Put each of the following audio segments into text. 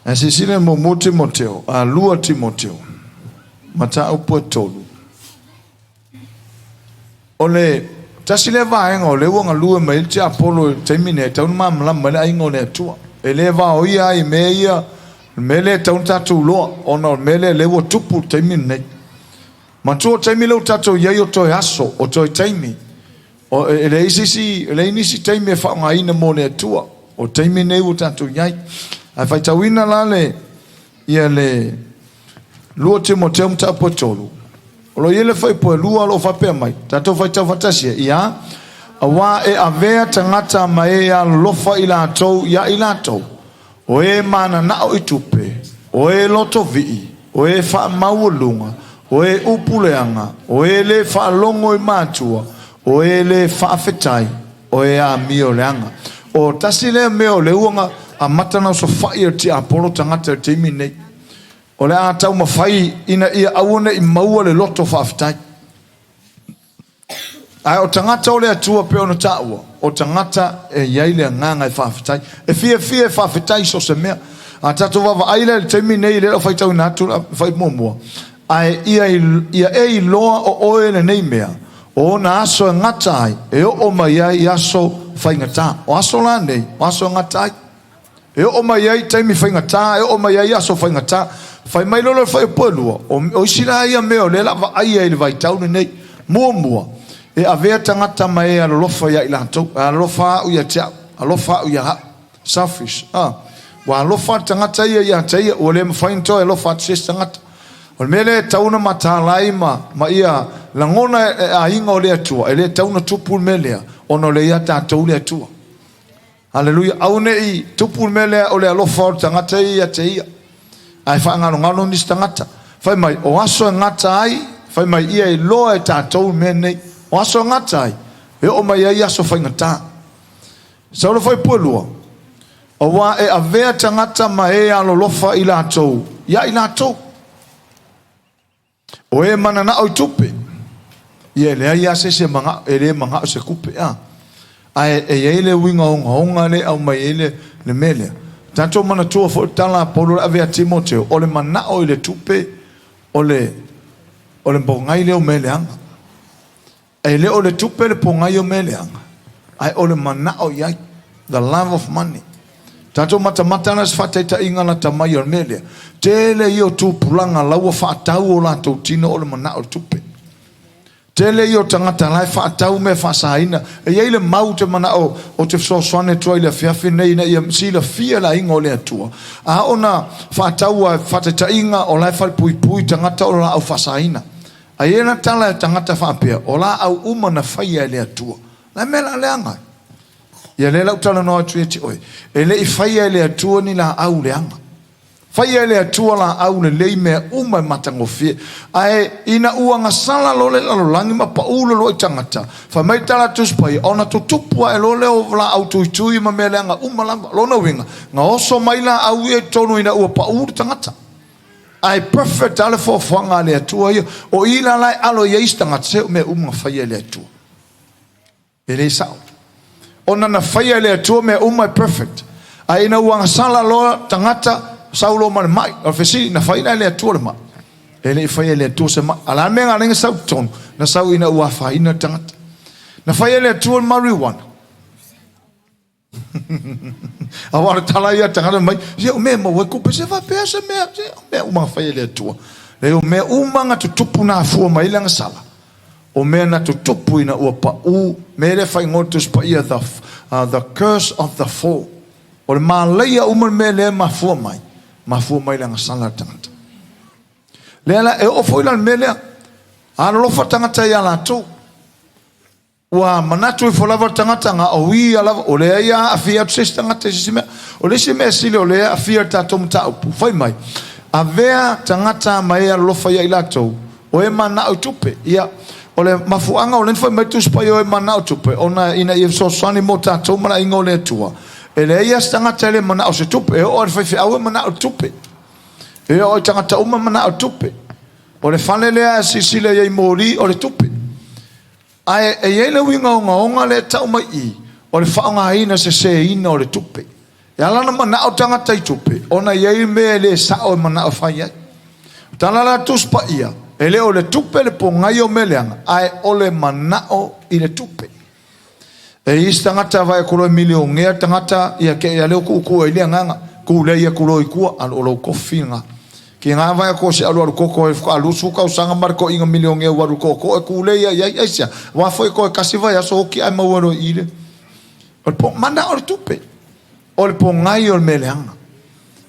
Ae silasila i muamua Timoteo, a 2 Timoteo, mataupu e 3. O le tasi lea vaega o lea ua galue mai ai le tiapolo i le taimi nei, e tatau ona malamalama ai le aiga o le Atua. E le vaoia ai i mea ia, o le mea lea e tatau ona tatou iloa, ona o le mea lea o lea ua tupu i le taimi lenei. Manatua o le taimi lea ua tatou i ai o toe aso, o toe taimi. O, e leai se isi, e leai nisi taimi e faaaogaina mo le Atua. O le taimi lenei ua tatou i ai. Ae faitauina la le, ia le 2 Timoteo mataupu e 3. O lo o i ai le fuaiupu e 2 o lo o faapea mai, tatou faitau faatasi e, ia, auā e avea tagata ma e alolofa i latou ia i latou, o e mananao i tupe, o e lotovii, o e faamaualuga, o e upu leaga, o e le faalogo i matua, o e le faafetai, o e amio leaga. O tasi lea mea o lea ua amata ona osofai e le tiapolo tagata i le taimi lenei. O le a taumafai ina ia aua ne i maua le loto faafetai. Ae o tagata o le Atua pei ona taua, o tagata e i ai le agaga e faafetai. E fiafia e faafetai i so o se mea. A tatou vaavaai la i le taimi nei, lea o le a faitauina atu le fuaiupu muamua, ae ia, ia e iloa o oe lenei mea, o ona aso e gata ai, e oo mai ai i aso faigata. O aso la nei, o aso e gata ai. E oo mai ai taimi faigata, e oo mai ai aso faigata. Fai mai loa le fuaiupu e 2, o isi la ia mea o lea o le a vaaia i le vaitau lenei. Muamua, e avea tagata ma e alolofa ia i latou. E alofa au ia te au, alofa au ia au. Selfish. Ah. Ua alofa le tagata ia ia te ia, ua le mafai ona toe alofa atu se isi tagata. O le mea lea e tatau ona mataala ai ma, ma ia lagona e aiga o le Atua, e le tatau ona tupu le mea lea, ona o lea ia tatou le Atua. Haleluia. Aua ne i tupu le mea lea o le alofa o le tagata ia ia te ia, ae faagalogalo nisi tagata. Fai mai, o aso e gata ai, fai mai ia iloa e tatou le mea nei. O aso e gata ai, e oo mai ai aso faigata. Sau le fuaiupu e 2, auā e avea tagata ma e alolofa i latou ia i latou. O e mananao i tupe, ia e leai lava se isi e manao, e le manao i se tupe, a. Ae e i ai le uiga ogaoga lea e aumai ai le, le mea lea. Tatou manatua foi le tala a Paulo le ave ia Timoteo, o le manao i le tupe, o le, o le pogai lea o mea leaga. E le o le tupe le pogai o mea leaga, ae o le manao i ai, the love of money. Tatou matamata la i se faataitaiga lata mai o le mea lea. Tele ia o tupulaga la ua faatau o latou tino o le manao i le tupe. Tele ia o tagata la e faatau mea faasaina. E i ai le mau ou te manao ou te fesoasoani atu ai i le afiafi lenei ina ia silafia le aiga o le Atua. A oo ina faatau a faataitaiga o la e falepuipui tagata o laau faasaina. A i ai la tala e tagata faapea, o laau uma na faia e le Atua. Le a mea la leaga ai? Ia lea la ou talanoa atu ia te oe, e le i faia e le Atua ni laau leaga. Faia e le Atua laau lelei mea uma e matagofie. Ae ina ua gasala loa le lalolagi ma pau le loa i tagata, fai mai le tala a Tusi Paia, ona tutupu ae loa lea o laau tuitui ma mea leaga uma lava. Lona uiga, na oso mai laau ia i totonu ina ua pau le tagata. Ae perfect lava le foafoaga a le Atua ia. O i la la e alo i ai isi tagata, se o mea uma na faia e le Atua. E le sao. Ona na faia e le Atua mea uma e perfect. Ae ina ua agasala loa tagata, sau loa ma le mai. O le fesili, na faia la e le Atua le mai? E le i faia e le Atua se mai. A o le a le mea na ala ai ona sau i totonu? Na sau ina ua afaina le tagata. Na faia e le Atua le marijuana. Aua o le tala ia a le tagata mai, ia o mea e maua ai kupe, se faapea se mea, se o mea uma na faia e le Atua. Leai, o mea uma na tutupu na afua mai ai le agasala, o mea na tutupu ina ua pau, mea lea e faaigoa e le Tusi Paia, the, the curse of the fall. O le malaia uma le mea lea e mafua mai, mafua mai le agasala a le tagata. Lea la, e oo foi la le mea lea, alolofa tagata ia latou. Ua manatu ifo lava le tagata na o ia lava, o lea ia aafia atu se isi tagata i se isi mea. O le isi mea sili o lea e aafia le tatou mataupu, fai mai, avea tagata ma e alolofa ia i latou, o e manao i tupe. Ia, o le mafuaaga o lea na fai mai le Tusi Paia o e manao i tupe, ona ina ia fesoasoani mo tatou ma le aiga o le Atua. E leai lava se tagata e le manao i se tupe, e oo lava i le faifeau e manao i le tupe. E oo i tagata uma e manao i le tupe. O le fale lea e silasila i ai moli, o le tupe. Ae e i ai le uiga ogaoga lea e tau mai i i, o le faaaogaina seseina o le tupe. E ala ona manao tagata i tupe, ona e i ai mea e le sao e manao e fai ai. O tala la a Tusi Paia, e le o le tupe le pogai o mea leaga, ae o le manao i le tupe. E i ai isi tagata vaai atu loa e milionea le tagata, ia te i lava lea ua tuutuu ai le agaga, tulei atu loa i tua, alu o lou tofi lena. Tiga vaai atu o se alualu toto e faatoa 20 tausaga ma le toeaina milionea ua alu i le tootoo e tulei lava i ai. Aisea? Aua foi toe tasi vaiaso oti ae maua loa i i le O le po, manao le tupe. O le pogai o le mea leaga.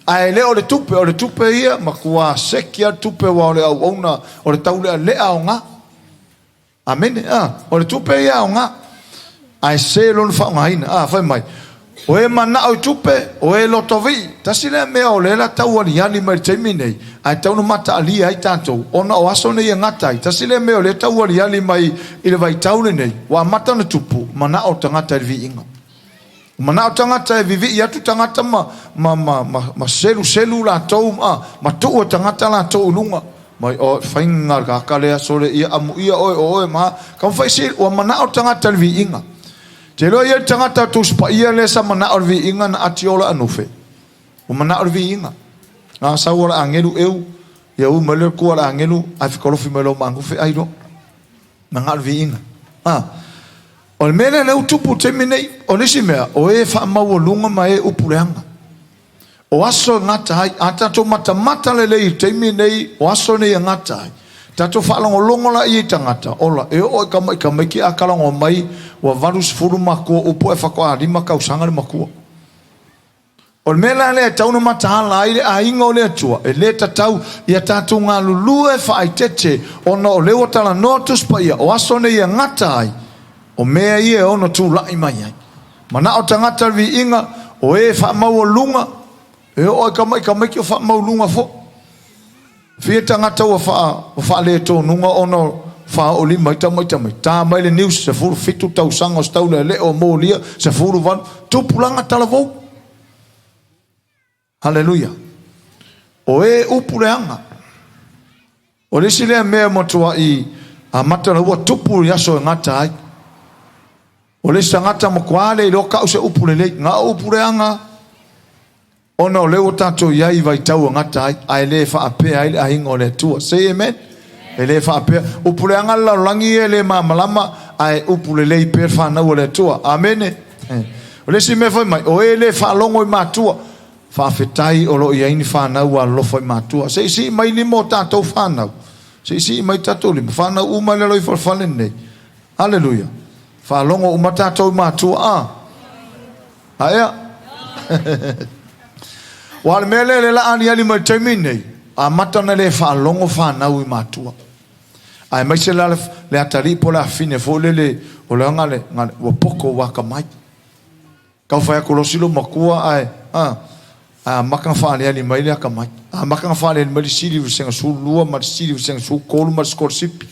Ae le o le tupe, o le tupe ia, matua seki lava le tupe aua o le auauna, o le taulealea aoga. Amene. A, o le tupe ia aoga. Ae se lona faaaogaina. A, fai mai, o e manao i tupe, o e lotovii. Tasi lea mea o lea la tau aliali mai i le taimi nei, ae tatau ona mataalia ai tatou, ona o aso nei e gata ai. Tasi lea mea o lea tau aliali mai i le vaitau lenei, ua amata ona tupu, manao tagata i le viiga. Manao tagata e vivii atu tagata ma, ma, ma, ma, ma seluselu latou, ma, ma tuu e tagata latou i luga. Mai, o, faiga le kaka lea sole ia amuia oe o oe ma, taumafai si, ua manao tagata i le viiga. Te iloa ia le tagata Tusi Paia lea sa manao i le viiga na atiola anufe. Ua manao i le viiga. Na sau o le agelu eu, ia ui mai le kua le agelu, ae fekolofi mai loa ma anufe ai loa. Manao i le viiga. A. O le mea lea lea ua tupu i le taimi nei, o le isi mea, o e faamaualuga ma e upu leaga. O aso e gata ai, a tatou matamata lelei i le taimi nei, o aso nei e gata ai, tatou faalogologo laia i tagata, ola, e oo i tamaiti a talanoa mai, ua 80 matua upu ae faatoa 5 tausaga le matua. O le mea la lea e tatau ona mataala ai le aiga o le Atua, e le tatau ia tatou galulue faaeteete, ona o lea ua talanoa Tusi Paia, o aso nei e gata ai, o mea ia e ono tulai mai ai. Manao tagata le viiga, o e faamaualuga, e oo i tamaiti o faamaualuga foi. Fia tagata ua faaletonuga ona faaoo lima ai tamaiti, ta mai le news, 17 tausaga o se taulealea o molia, 18, tupulaga talavou. Haleluia. O e upu leaga. O le isi lea mea matuai amata ona ua tupu i aso e gata ai. O le isi tagata matua le iloa tau se upu lelei. Na o upu leaga. Ona o lea ua tatou i ai i vaitau e gata ai, ae le faapea ai le aiga o le Atua. Say amen. E le faapea. Upu leaga le lalolagi ia e le malamalama, ae upu lelei pea le fanau a le Atua. Amene. O le isi mea fai mai, o e le faalogo i matua, faafetai o lo o i ai ni fanau ua alolofa i matua. Se i sii mai lima o tatou fanau. Se i sii mai tatou lima. Fanau uma i lalo ifo o le fale lenei. Haleluia. Faalogo uma tatou i matua. A. Aea? Aua o le mea lea o lea la aliali mai i le taimi lenei, amata ona le faalogo fanau i matua. Aemaise la le atalii po o le afafine foi lele o le aga le, ua poto ua atamai. Tau fai atu loa si loomatua ae a, ae amata ona faaaliali mai le atamai. Amata ona faaaliali mai le sili o le vasega 12 ma le sili o le vasega 13 ma le sikolasipi.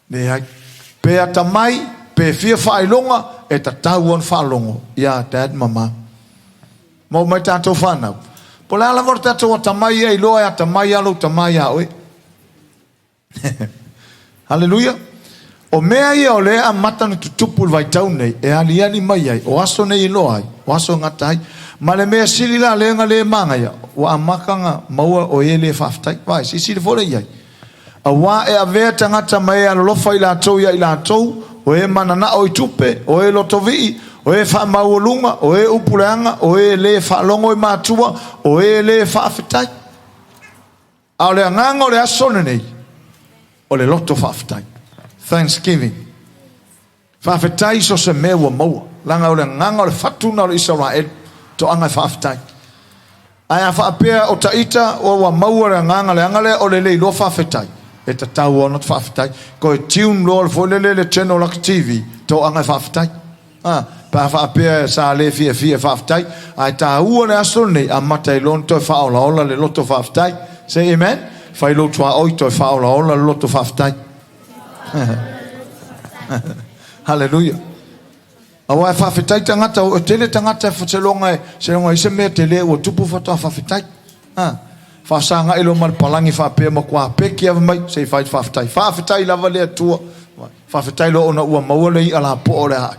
Leai. Pe atamai, pe fia faailoga, e tatau ona faalogo ia Dad ma Mom. Maua mai tatou fanau. Po o le a lava le tatou atamai ia iloa e atamai lava lou tama ia oe. Haleluia! O mea ia o lea e amata ona tutupu i le vaitau nei, e aliali mai ai, o aso nei e iloa ai, o aso e gata ai. Ma le mea sili la lea na le manaia, ua amata ona maua o e le faafetai. Vaai, silasila foi lea i ai. Aua e avea tagata ma e alolofa i latou ia i latou, o e mananao i tupe, o e lotovii, o e faamaualuga, o e upu leaga, o e le faalogo i matua, o e le faafetai. A o le agaga o le aso lenei, o le loto faafetai. Thanksgiving. Faafetai i so o se mea ua maua, leaga o le agaga o le fatu lena o le Isaraelu, toaga e faafetai. Ae a faapea o taita ua maua le agaga leaga lea o le le iloa faafetai, e tatau lava ona faafetai. Toe tune loa foi lele le channel la TV, toaga e faafetai. A, pe a faapea sa le fiafia e faafetai, ae taua le aso lenei, amata ai loa ona toe faaolaola le loto faafetai. Say amen. Fai lou tuaoi toe faaolaola le loto faafetai. Haleluia. Aua e faafetai tagata, e tele tagata e seiloga seiloga i se mea tele ua tupu faatoa faafetai. Ha. Faasagai loa ma le palagi faapea matua peki ave mai, se i fai faafetai. Faafetai lava le Atua. Faafetai loa ona ua maua le i'a lapoa o le a ai.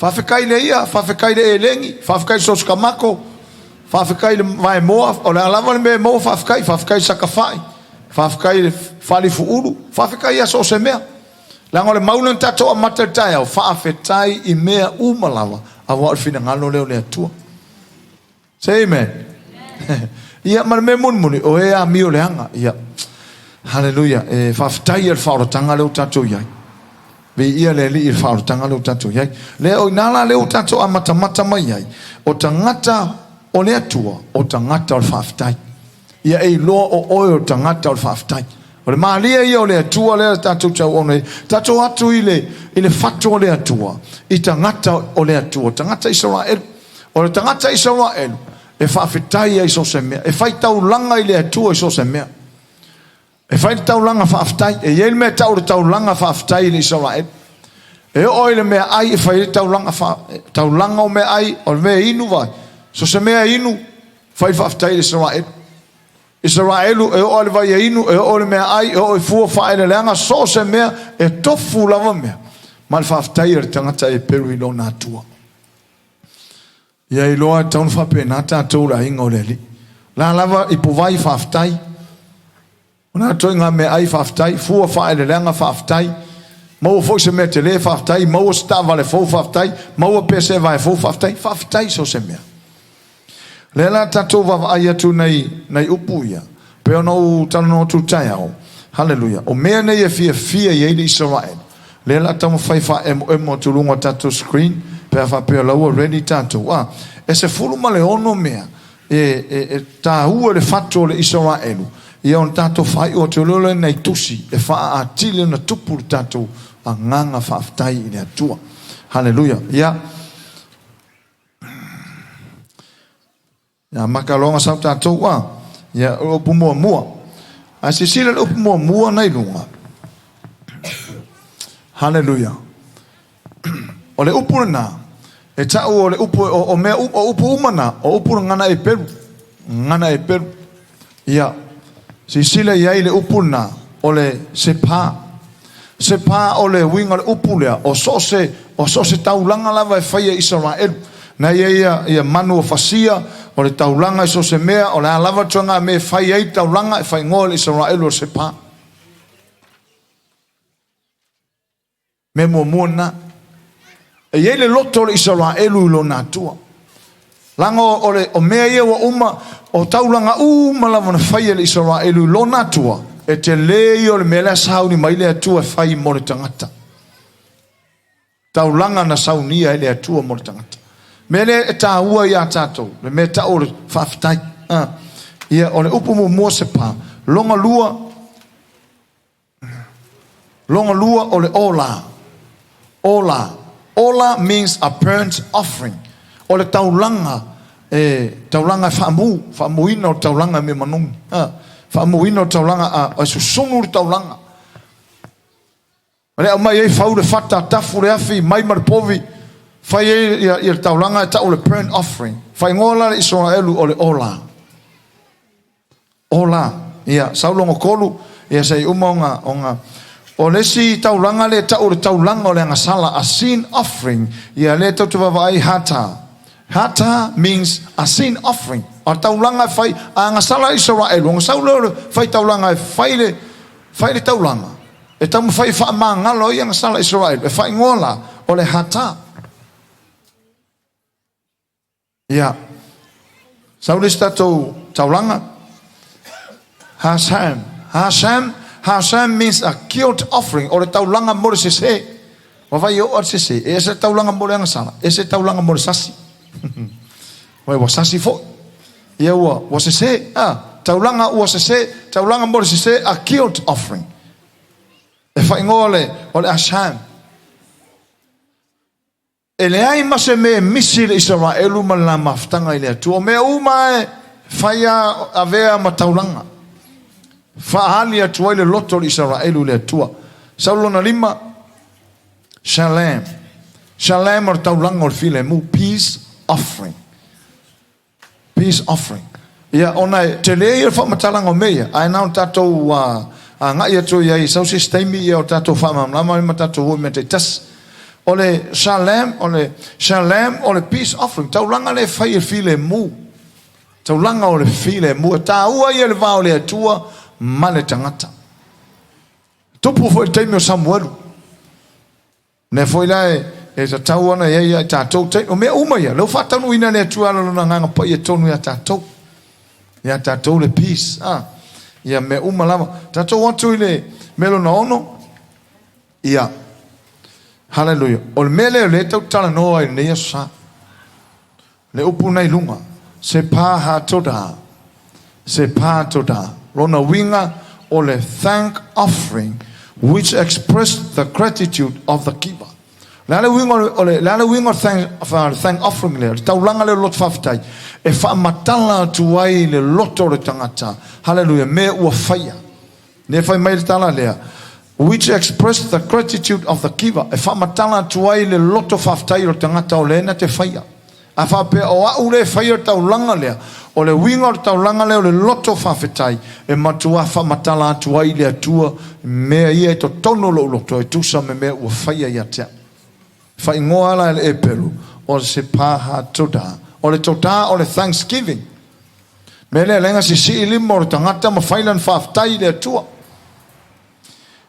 Faafetai i le ia, faafetai i le elegi, faafetai i le sosokamako, faafetai i le vaemoa, o le a lava le mea e maua, faafetai, faafetai i le sakafai, faafetai i le falifuulu, faafetai ia so o se mea. Leaga o le mau lea na tatou amata i le taeao, faafetai i mea uma lava, aua o le finagalo lea o le Atua. Say amen. Ia, ma le mea mulimuli, o e amio leaga. Ia, haleluia. E faafetai ia le faaolataga lea ua tatou i ai. Viia le Alii i le faaolataga lea ua tatou i ai. Lea, o i ina la lea ua tatou amatamata mai ai, o tagata o le Atua, o tagata o le faafetai. Ia e iloa o oe o le tagata o le faafetai. O le malie ia o le Atua lea tatou te auauna ai. Tatou atu i le, i le fatu o le Atua, i tagata o le Atua, tagata Isaraelu. O le tagata Isaraelu, e faafetai ai i so o se mea, e fai taulaga i le Atua i so o se mea. E fai le taulaga faafetai. E i ai le mea e tau o le taulaga faafetai i le Isaraelu. E oo i le mea ai e fai ai taulaga, fa, taulaga o mea ai, o le mea inu vai. So se mea inu, fai faafetai i le Isaraelu. Isaraelu e oo i le vai e inu, e oo i le mea ai, e oo i fua faaeleeleaga, so o se mea, e tofu lava mea. Ma le faafetai a le tagata e peru i lona Atua. Ia iloa e tatau ona faapena tatou le aiga o le Alii. La lava ipuvai faafetai. O na itoaiga meaai faafetai, fua faaeleeleaga faafetai, maua foi se mea tele faafetai, maua se taavale fou faafetai, maua pese vae fou faafetai, faafetai so o se mea. Lea la tatou vaavaai atu nai, nai upu ia, pei ona ou talanoa atu i le taeao, haleluia, o mea nei e fiafia i ai le Isaraelu, lea la taumafai faaemoemo atu i luga o tatou screen, pe a faapea o la ua ready tatou. A, e 16 mea e, e, e taua le fatu o le Isaraelu, ia ona tatou faaiu atu loa lea nai tusi e faaatili ona tupu le tatou agaga faafetai i le Atua. Haleluia. Ia, Ia maka loa sau tatou a. Ia o upu muamua. Ae silasila le upu muamua na i luga. Haleluia. O le upu lena, e tau o le upu, o, o mea, o upu uma na, o upu le gana Eperu. Gana Eperu. Ia, silasila i ai le upu lena, o le sepa. Sepa o le uiga o le upu lea, o so o se, o so o se taulaga lava e faia e Isaraelu. Na ia ia, ia manu o fasia, o le taulaga i so o se mea, o le a lava ituaiga mea e fai ai taulaga, e faaigoa e le Isaraelu o le sepa. Mea muamua lena. E i ai le loto o le Isaraelu i lona Atua. Leaga o, le, o mea ia ua uma, o taulaga uma lava na fai e le Isaraelu i lona Atua, e tele ia o le mea lea sauni mai le Atua e fai mo le tagata. Taulaga na saunia e le Atua mo le tagata. Mea lea e taua iā tatou, le mea tau o le faafetai. Ah. Ia, o le upu muamua se pa. Longa lua, Longa lua o le ola. Ola. Ola means a burnt offering. O le taulaga e taulaga e faamu, faamuina o le taulaga e mea manogi. Ha, faamuina o le taulaga a, e susunu le taulaga. O le aumai ai fau le fata, tafu le afi, mai ma le povi, fai ai ia, ia le taulaga e tau le burnt offering. Faaigoa la le Isaraelu o le ola. Ola, ia, sau logo tolu, ia se i uma ona, ona, o le isi taulaga lea e tau o le taulaga o le agasala, a sin offering, ia lea tou te vaavaai hata. Hata means a sin offering. O le taulaga e fai, a agasala Isaraelu, ona sau lea o le fai taulaga e fai le, fai le taulaga, e taumafai e faamagalo ai agasala Isaraelu, e faaigoa la, o le hata. Ia, sau le isi tatou taulaga. Hasam. Hasam, Hasam means a guilt offering, o le taulaga mo le sese. Ua vai e oo le sese, e ese le taulaga mo le agasala, ese le taulaga mo le sasi. Vai ua sasi foi. Ia ua, ua sese, ah, taulaga ua sese, taulaga mo le sese, a guilt offering. E faaigoa le, o le Asham. E leai ma se mea e misi i le Isaraelu ma le la mafutaga i le Atua. O mea uma e fai a avea ma taulaga. Faaali atu ai le loto o le Isaraelu i le Atua. Sau lona lima, Shalem. Shalem o le taulaga o le filemu, peace offering. Peace offering. Ia, ona e tele ia le faamatalaga o mea ia, ae na ona tatou agai atu i ai i sau se isi taimi ia o tatou faamalamalama ai ma tatou o i mea taitasi. O le Shalem, o le Shalem, o le peace offering, taulaga lea e fai e filemu. Taulaga o le filemu, e taua ia le va o le Atua ma le tagata. Tupu foi i le taimi o Samuelu. Lea foi la e, e tatau ana i ai ia i tatou taimi. O mea uma ia, lea ua faataunuuina e le Atua ala lona agaga paia tonu ia tatou. Ia tatou le peace. Ah, ia mea uma lava. Tatou atu i le mea lona ono. Ia. Haleluia. O le mea lea o lea e tau talanoa ai i lenei aso sa. Le upu na i luga, se pa ha toda. Se pa toda. Lona uiga o le thank offering which expressed the gratitude of the giver. Le a le uiga o le, le a le uiga o le thank, thank offering lea, le taulaga lea o le loto faafetai, e faamatala atu ai le loto o le tagata, haleluia, mea ua faia. Ne fai mai le tala lea, which expressed the gratitude of the giver, e faamatala atu ai le loto faafetai o le tagata o le na te faia. A faapea o a'u lea e faia le taulaga lea, o le uiga o le taulaga lea o le loto faafetai, e matuā faamatala atu ai i le Atua mea ia i totonu o lo'u loto e tusa ma mea ua faia ia te a'u. Faaigoa la e le Epelu o se paha toda. O le toda o le thanksgiving. Mea lea leaga sisii lima o le tagata ma fai lana faafetai i le Atua.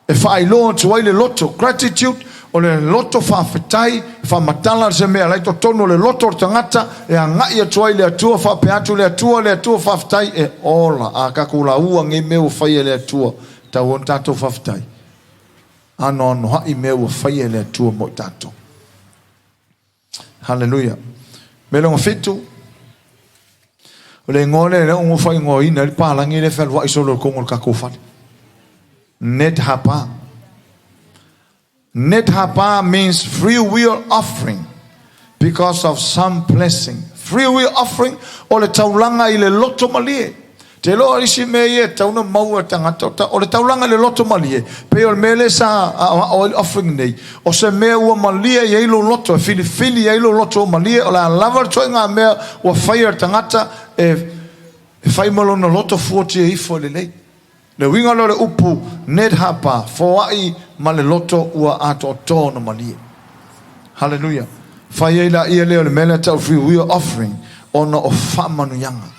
E faailoa atu ai le loto, gratitude, o le loto faafetai, e faamatala se mea la i totonu o le loto o le tagata, e agai atu ai le Atua, faapea atu le Atua, le Atua faafetai, e ola. A tatou laua nei mea ua faia e le Atua, tau ona tatou faafetai. Anoanoai mea ua faia e le Atua mo i tatou. Haleluia. Mea lona fitu, o le igoa lea lea ua faaigoaina ai le palagi lea e fealuai solo i totonu o le tatou fale. Ned Hapa. Ned Hapa means free will offering because of some blessing. Free will offering o le taulaga i le loto malie. Te iloa o isi mea ia e tatau ona maua e tagata, o le taulaga i le loto malie, pei o le mea lea sa aoao ai le offering nei, o se mea ua malie i ai lou loto, e filifili ai lou loto ua malie, o le a lava le ituaiga mea ua faia e le tagata e fai ma lona loto fuatia ifo e lelei. Le uiga lea o le upu ned hapa, foai ma le loto ua atoatoa ona malie. Haleluia. Fai ai laia lea o le mea lea tau free will offering ona o faamanuiaga.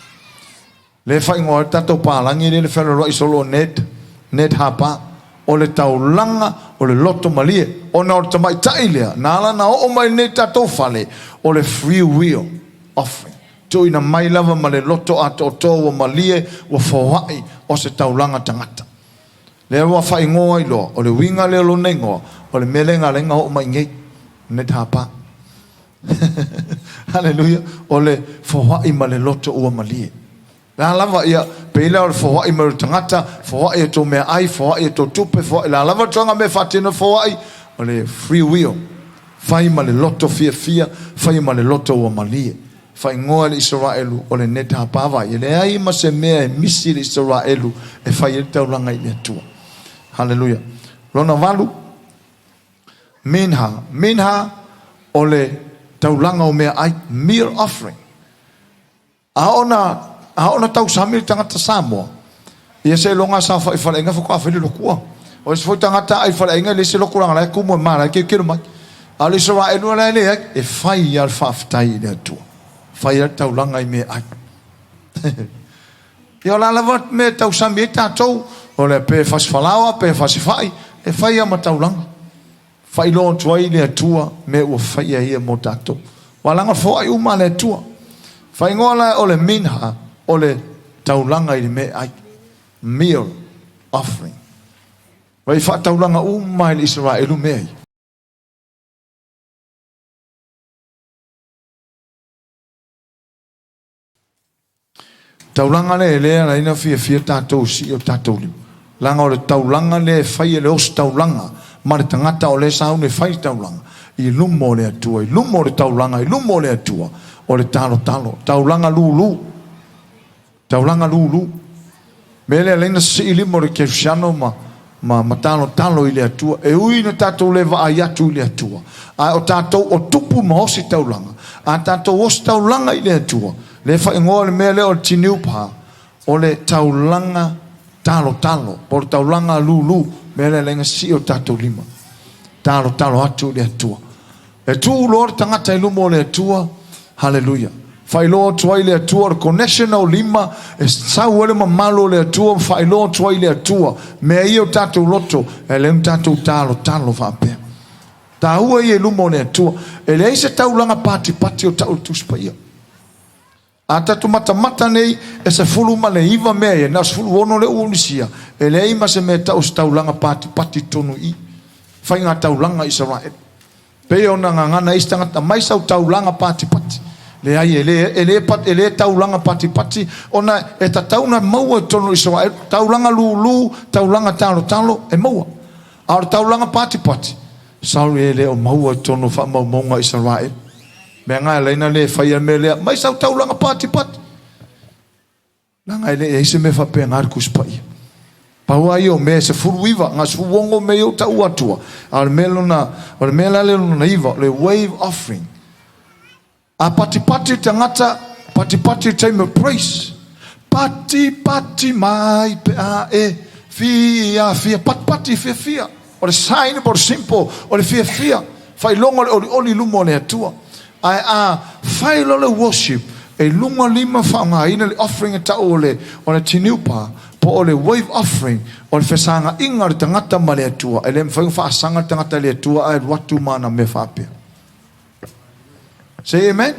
Lea e faaigoa ai le tatou palagi lea le fealoaloai solo o Ned, Ned Hapa, o le taulaga o le loto malie. Ona o le tamaitai lea, na ala ona oo mai lenei tatou fale, o le free will offering. Tuuina mai lava ma le loto atoatoa ua malie, ua foai o se taulaga tagata. Lea ua faaigoa ai loa, o le uiga lea o lona igoa, o le mea lea na ala ai ona oo mai nei, Ned Hapa. Haleluia! O le foai ma le loto ua malie. Le a lava, ia, pei lea o le foai mai o le tagata, foai e tou meaai, foai e tou tupe, foai, le a lava le tulaga mea e faatino ai foai, o le free will. Fai ma le loto fiafia, fai ma le loto ua malie. Faaigoa e le Isaraelu o le Netapavai, e leai ma se mea e misi i le Isaraelu e fai ai le taulaga i le Atua. Haleluia! Lona valu. Minha. Minha, o le taulaga o meaai, meal offering. A oo na, a oo na tausami le tagata Samoa, ia seiloga a saofai i faleaiga faatoa fai le lotu a. O isi foi tagata a ai faleaiga e leai se lotu leaga la e tumu e ma la e tilotilo mai. A o le Isaraelu la e leai, e fai lava le faafetai i le Atua. Fai lava le taulaga i meaai. Ia o le a lava mea e tausami ai tatou, o le pe fasi falaoa pe fasi fai, e fai lava ma taulaga. Faailoa atu ai le Atua mea ua faia e Ia mo tatou. Ua laga foai uma a le Atua. Faaigoa la o le minha, o le taulaga i le meaai. Meal offering. Vai faataulaga uma e le Isaraelu mea ia. Taulaga lea e le ala ai ona fiafia tatou i sii o tatou lima, leaga o le taulaga lea e fai e le ositaulaga ma le tagata o lea e sauni e fai le taulaga i luma o le Atua, i luma o le taulaga, i luma o le Atua, o le talotalo, taulaga lulu, taulaga lulu. Mea lea ala ai ona sii lima o le kerisiano ma ma, ma talotalo i le Atua. E ui ina tatou le vaai atu i le Atua, ae o tatou o tupu ma ositaulaga. A tatou ositaulaga i le Atua, lea e faaigoa le mea lea o le tiniupa, o le taulaga talotalo, po o le taulaga lulu, mea lea ala ai ona sii o tatou lima. Talotalo atu i le Atua. E tu loa le tagata i luma o le Atua, haleluia. Faailoa atu ai le Atua, o le connection o lima, e sau ai le mamalu o le Atua ma faailoa atu ai le Atua. Mea ia o tatou loto, e le tatou talotalo faapea. Taua ia i luma o le Atua. E leai se taulaga patipati o tau le Tusi Paia. A tatou matamata nei, e 19 mea ia, na o 16 lea ua lisia, e leai ma se mea tau se taulaga patipati tonu i faiga taulaga Isaraelu. Pei ona gagana isi tagata mai sau taulaga patipati. Leai, e le taulaga patipati, ona e tatau ona maua i totonu o Isaraelu, taulaga lulu, taulaga talotalo, e maua. A o le taulaga patipati, sorry, e le o maua i totonu o faamaumauga o Isaraelu. Mea nga e laina le fai a mea lea, mai sau taulaga patipati. Leaga e le i ai se mea faapena le Tusi Paia. Pau lava ia o mea e 19, na 16 mea ia ua tau atua, a o le mea lona, o le mea la lea lona 9, o le wave offering. A patipati le tagata, patipati le taimi o praise. Patipati mai pe a e fiafia, patipati fiafia. O le sign po o le symbol o le fiafia, faailoga o le olioli i luma o le Atua. Ae a fai loa le worship, e luga lima faaaogaina le offering e tau o le tiniupa, po o le wave offering, o le fesagaiga o le tagata ma le Atua. E le mafai ona faasaga le tagata i le Atua ae alu atu ma ana mea faapea. Say amen.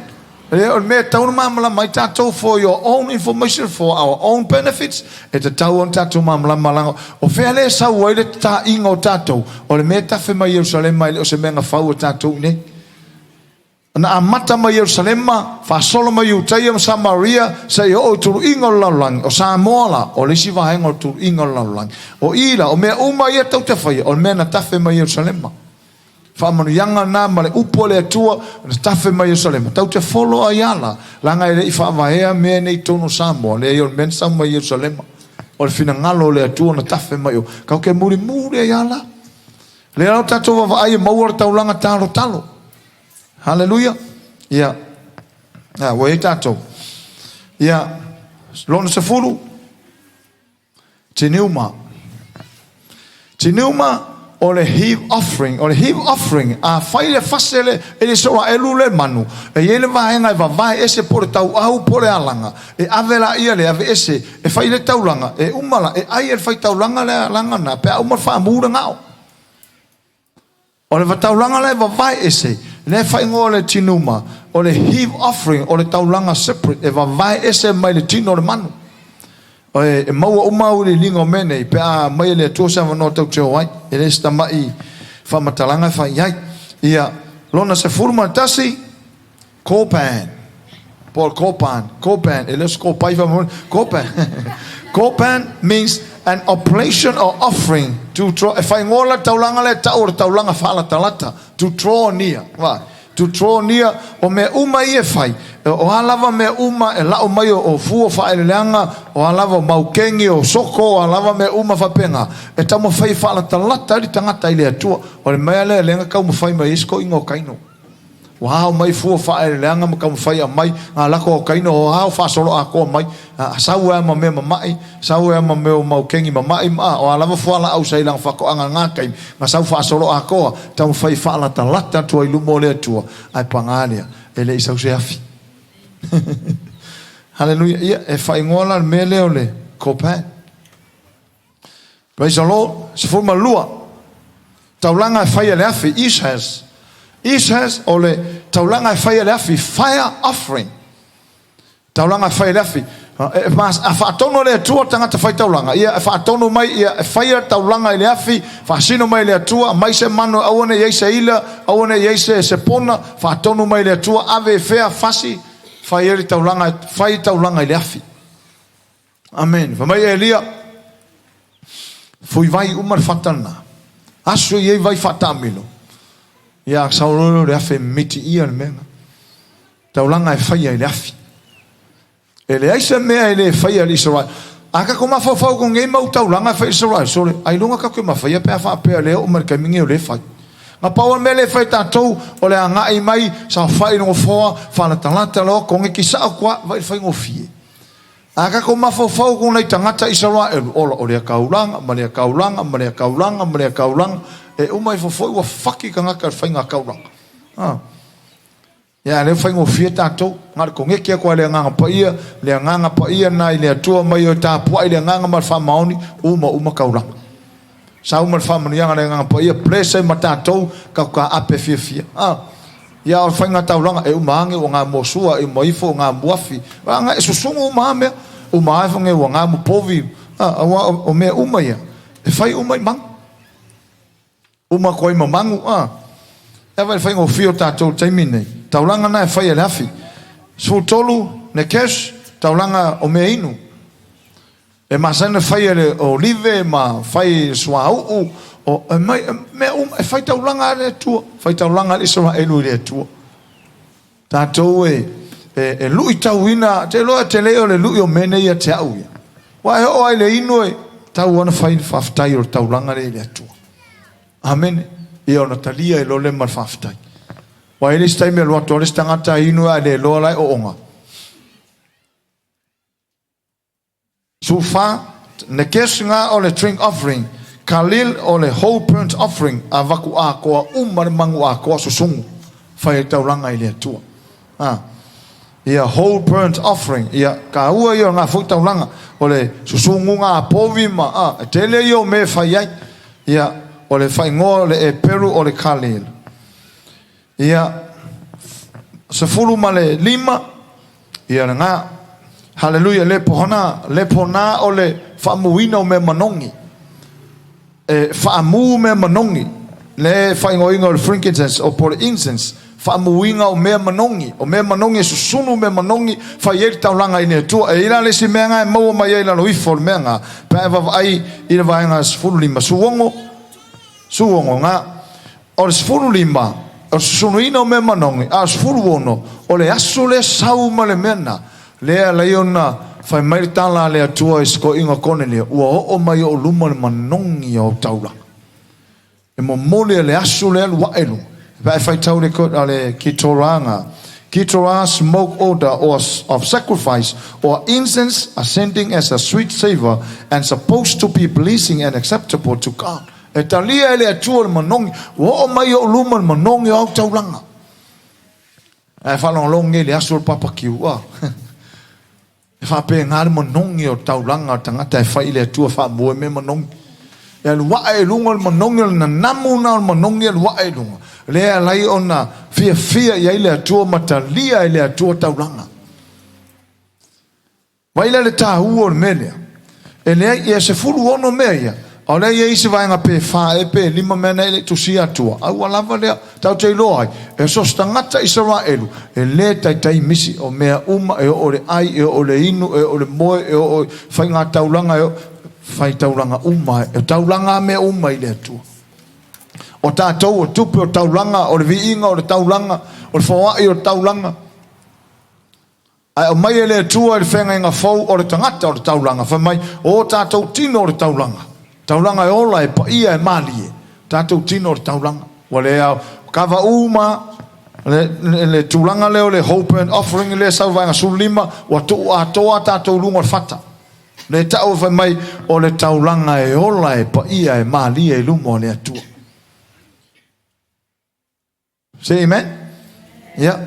O le mea e tatau ona malamalama ai tatou, for your own information, for our own benefits, e tatau ona tatou malamalama leaga o fea le sau ai le tataiga o tatou, o le mea e tafe mai Ierusalema, e le o se mea na fau e tatou i nei. Na amata mai Ierusalema, faasolo mai Iutaia ma Samaria, seia oo i tuluiga o le lalolagi. O Samoa la, o le isi vaega o le tuluiga o le lalolagi. O i la, o mea uma ia tou te faia, o le mea na tafe mai Ierusalema. Faamanuiaga na ma le upu a le Atua na tafe mai Ierusalema. Tou te follow ai ala, leaga e le i faavaea mea nei i totonu o Samoa. Leai, o le mea na sau mai Ierusalema. O le finagalo o le Atua na tafe mai o. Kau te mulimuli ai ala. Lea la o tatou vaavaai e maua le taulaga talotalo. Haleluia. Ia. A, ua i ai tatou. Ia, lona 10, tiniuma. Tiniuma o le heave offering. O le heave offering, a fai le fase le, e le Isaraelu le manu, e i ai le vaega e vavae ese po o le tauau po o le alaga, e ave la ia le ave ese, e fai le taulaga, e uma la, e ai e le fai taulaga le alaga na, pe a uma le faamu le gao. O le taulaga la e vavae ese, lea e faaigoa le tinuma, o le heave offering, o le taulaga separate, e vavae ese mai le tino o le manu. E maua uma au iliiliga o mea nei, pe a mai e le Atua se avanoa tou te o ai, e le se tama'i faamatalaga e fai ai. Ia, lona 11, Korban, po o le Korban, Korban, e le o se kopai faamolemole, Korban. Korban means an oblation or offering to draw, e faaigoa la le taulaga lea e tau o le taulaga faalatalata, to draw near, va, to draw near, o mea uma ia e fai, o a lava mea uma e lau mai o fua faaeleeleaga, o a lava o maukeni, o soko, o a lava mea uma faapena, e taumafai e faalatalata ai le tagata i le Atua. O le mea lea lea na taumafai mai ai se toeaina o Kaino. Ua ao mai fua faaeleeleaga ma taumafai e aumai ngā lako o Kaino, o ao faasoloatoa mai, a sau ai ma mea mama'i, sau ai ma mea o maukeni mama'i, ma o a lava fualaau sa i lana faatoaga i ngā taimi, na sau faasoloatoa, taumafai e faalatalata atu ai i luma o le Atua, ae paga lea, e le i sau se afi. Haleluia. Ia, e faaigoa la le mea lea o le Kopan. Praise the Lord. 12. Taulaga e fai e le afi. Ishaz. Ishaz o le taulaga e fai e le afi. Fire offering. Taulaga e fai e le afi. E, a faatonu e le Atua tagata fai taulaga, ia e faatonu mai, ia e faia taulaga i le afi, faasino mai e le Atua, mai se manu, aua ne i ai se ila, aua ne i ai se, se pona, faatonu mai e le Atua, ave e fea, fasi, fai ai le taulaga, fai taulaga i le afi. Amen. Fai mai Elia, fui vai uma le fata lena. Aso i ai vai faataamilo. Ia sau loa lea o le afe e mimiti ia le mea lena. Taulaga e faia i le afi. E leai se mea e le faia e le Isaraelu. A tatou mafaufau ko nei mau taulaga e fai e Isaraelu, sole, ailoga tatou te mafaia pe a faapea lea oo mai le taimi nei o lea e fai. Na pau o le mea lea e fai e tatou, o le agai mai, saofai i le nofoa, faalatalata loa, koneti sao atu lava, vaai i le faigofie. A tatou mafaufau ko nai tagata Isaraelu, ola o lea kaulaga, ma lea kaulaga, ma lea kaulaga, ma lea kaulaga, e uma ifo foi ua faki tagata i le faiga kaulaga. A. Ia, a lea ua faigofie tatou, na o le koneti atu lava i le Agaga Paia, le Agaga Paia lena i le Atua mai o e tapuai i le Agaga ma le faamaoni, uma uma taulaga. Sau ma le faamanuiaga a le Agaga Paia, bless ai ma tatou, tatou taape fiafia. A. Ia, o le faiga taulaga, e uma ane ua gamua sua, e uma ifo ua gamu afi, e susugu uma lava mea, uma ane ua gamu povi, a, aua o mea uma ia, e fai uma i magu. Uma atu ai ma magu, a. E vaai i le faigofie o tatou i le taimi lenei. Taulaga na e fai e le afi. 13, Nekesh, taulaga o mea inu. E masani ona fai e le olive ma fai i le suauu, o, e mai, mea uma, e fai taulaga a le Atua, fai taulaga a le Isaraelu i le Atua. Tatou e, e, e luitauina, te iloa e te le o le lui o mea nei ia te au ia. Ua e oo ai le inu e tau ona fai le faafetai o le taulaga lea i le Atua. Amene. Ia ona talia e loa le ma le faafetai. Ua e le isi taimi e alu atu ai le isi tagata e inu ae le iloa la e ooga. 14, Nekesh nga o le drink offering, Kalil o le whole burnt offering, avatu atoa uma le manu atoa susugu, fai ai taulaga i le Atua. A, ia whole burnt offering, ia taua ia o nga foi taulaga, o le susuguga a povi ma, a, e tele ia o mea e fai ai. Ia, o le faaigoa o le Eperu o le Kalil. Ia, 15, ia lena. Haleluia, le pohona, le pona o le faamuina o mea manogi. E faamu mea manogi. Le faaigoaina o le frankincense o po o le incense, faamuina o mea manogi. O mea manogi e susunu mea manogi, fai ai le taulaga i le Atua. E i ai la le isi mea na e maua mai ai i lalo ifo o le mea na, pe a e vaavaai i le vaega 15, 16, 16 na. O le 15, o le susunuina o mea manogi, a o le 16, o le aso lea sau ma le mea na, lea e alai ona fai mai le tala a le Atua i se toeaina Konelia, ua oo mai i ou luma le manogi o au taulaga. E momoli e le aso lea alu ae i luga. Pe a e faitau i le, le Ketorah na, Ketorah smoke odor or of sacrifice or incense ascending as a sweet savor and supposed to be pleasing and acceptable to God. E talia e le Atua le manogi, ua oo mai i ou luma le manogi o au taulaga. Ae faalogologo nei i le aso o le papakiu, a. E faapena le manogi o taulaga o le tagata e fai i le Atua faamuo e mea manogi. E alu ae i luga le manogi o le nanamu na o le manogi e alu ae i luga. Lea e ala ai ona fiafia i ai le Atua ma talia e le Atua taulaga. Vaai la i le taua o le mea lea. E leai, ia 16 mea ia, a o lea e i ai isi vaega pe fa ea pe lima mea na e le i tusia atua, a ua lava lea. Tatou te iloa ai, e so o se tagata Isaraelu, e le taitai misi o mea uma, e oo i le ai, e oo i le inu, e oo i le moe, e oo i faiga taulaga, e oo, fai taulaga uma, e taulaga lava mea uma i le Atua. O tatou, o tupe, o taulaga, o le viiga, o le taulaga, o le foai, o le taulaga. Ae aumai e le Atua i le feagaiga fou o le tagata o le taulaga, fai mai, O tatou tino o le taulaga, taulaga e ola, e paia, e malie, tatou tino o le taulaga. Ua le ao kava uma le, le, le tulaga lea o le whole burnt offering lea sau vaega 15, ua tuu atoa tatou luga o le fata. Le tau e fai mai, o le taulaga e ola, e paia, e malie i luma o le Atua. Say amen. Yeah.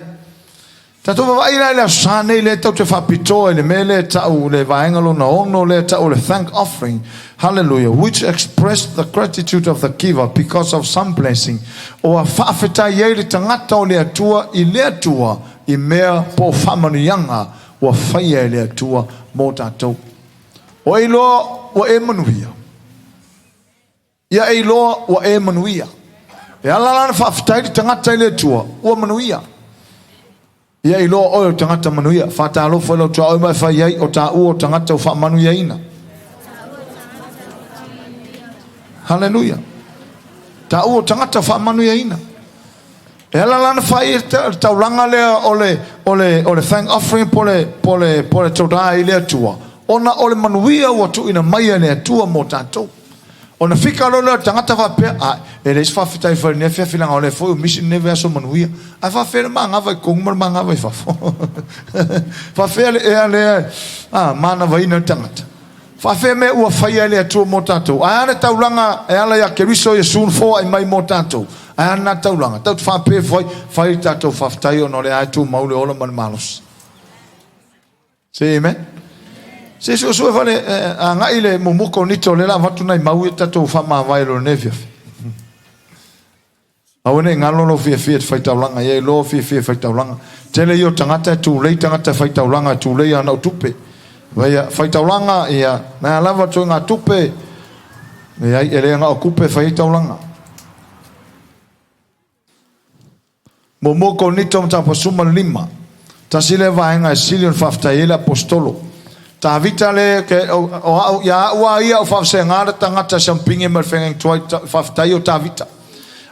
Tatou vavaai la i le aso Sa nei lea tatou te faapitoa i le mea lea e tau le vaega lona ono lea e tau o le thank offering. Hallelujah. Which expressed the gratitude of the giver because of some blessing. Ua faafetai ai le tagata o le Atua i le Atua i mea po o faamanuiaga ua faia e le Atua mo tatou. O e iloa ua e manuia. Ia e iloa ua e manuia. E ala la ona faafetai le tagata i le Atua, ua manuia. Ia e iloa oe o le tagata manuia. Faatalofa i lau tuaoi ma e fai ai, o taua o tagata ua faamanuiaina. Haleluia. Taua o tagata ua faamanuiaina. E ala la ona fai le taulaga lea o le, o le, o le thank offering po le, po le, po le toda i le Atua, ona o le manuia ua tuuina mai e le Atua mo tatou. Ona fika loa lea o le tagata faapea, a, e leai se faafetai e fai i lenei afiafi leaga o lea foi ua misi lenei vaiaso manuia. Ae faafefea le manava i totonu ma le manava i fafo? Faafefea le ea lea a, manavaina le tagata? Faafefea mea ua faia e le Atua mo tatou? Ae a le taulaga e ala ia Keriso Iesu na foai mai mo tatou? Ae a lena taulaga? Tatou te faapea ifo ai, fai le tatou faafetai ona o lea lava e tumau le ola ma le malosi. Say amen. Se suesue fale agai le muamua Korinito lea la avatu nai mau ia tatou faamavae loa lenei afiafi. Aua ne i galo lou fiafia i te faitaulaga, ia iloa fiafia i faitaulaga. Tele ia o tagata e tulei tagata e faitaulaga e tulei ana o tupe. Vaia, faitaulaga, ia, na lava toega tupe, leai, e le na o tupe e fai ai taulaga. Muamua Korinito mataupu 15. Tasi lea vaega e sili ona faafetai ai le aposetolo. Tavita le ke o, o au ia au a ia o faafesega le tagata sampingi ma le feagaiga tuai faafetai o Tavita.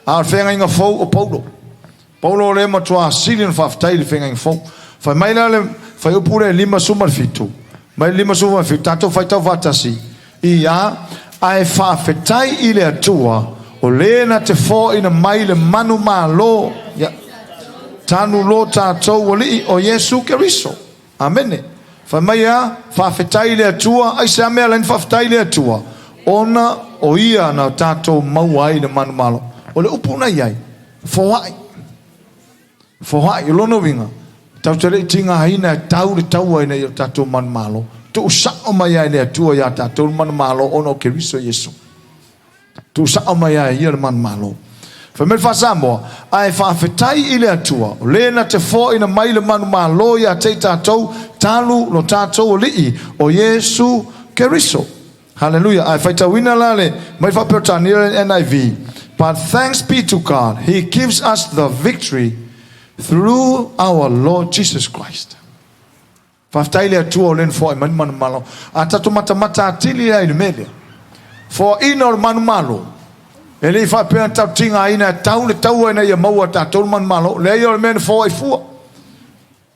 A o le feagaiga fou o Paulo. Paulo le matua sili ona faafetai i le feagaiga fou. Fai mai la le fuaiupu le 57, mai le 57, tatou faitau faatasi. Ia, ae faafetai i le Atua, o le na te foaina mai le manumalo, ia, tanu lo tatou Alii o Iesu Keriso. Amene. Fai mai a, faafetai i le Atua, aisea mea ala ai ona faafetai i le Atua? Ona o ia na tatou maua ai le manumalo. O le upu na i ai, foai. Foai, o lona uiga, tatou te le i tigaina e tau le taua ina ia o tatou manumalo. Tuusao mai lava e le Atua ia tatou le manumalo ona o Keriso Iesu. Tuusao mai lava e Ia le manumalo. Fai mai le Faa-Samoa, ae faafetai i le Atua, o le na te foaina mai le manumalo ia te i tatou, talu lo tatou Alii, o Iesu Keriso. Haleluia! Ae faitauina la le mai faa-Peretania le NIV, But thanks be to God, he gives us the victory through our Lord Jesus Christ. Faafetai i le Atua o lea na foai mai le manumalo. A tatou matamata atili la i le mea lea, foaiina o le manumalo, e le i faapea na tatou tigaina e tau le taua ina ia maua e tatou le manumalo. Leai, o le mea na foai fua.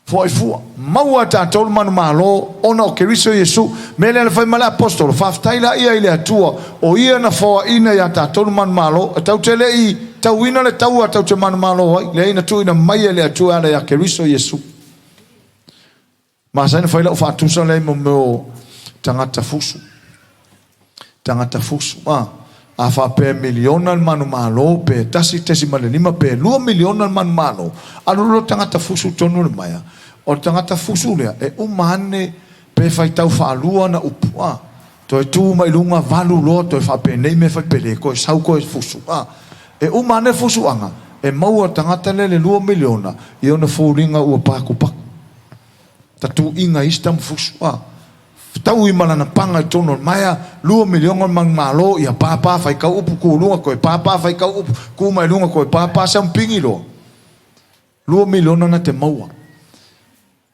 Foai fua. Maua e tatou le manumalo ona o Keriso Iesu. Mea lea na fai mai le aposetolo, faafetai laia i le Atua, o Ia na foaina ia tatou le manumalo, e tatou te le i tauina le taua tatou te manumalo ai, leai na tuuina mai e le Atua e ala ia Keriso Iesu. Masani ona fai lau faatusa lea i mo mea o tagata fusu. Tagata fusu, a, a faapea e miliona le manumalo pe 1.5 pe 2 miliona le manumalo, alu loa le tagata fusu i totonu o le maea, o le tagata fusu lea e uma ane pe faitau faalua ana upu, a, toe tu mai luga valu loa toe faapenei mea fai pe le toe sau toe fusu, a, e uma ane le fusuaga e maua e le tagata lea le 2 miliona i ona foliga ua pakupaku. Tatuiga i isi tama fusu, a. Taui ma lana paga i totonu o le maea, 2 miliona le manumalo, ia pāpā faitau upu, tu luga toe pāpā faitau upu, tu mai luga toe pāpā, sampingi loa. 2 miliona na te maua.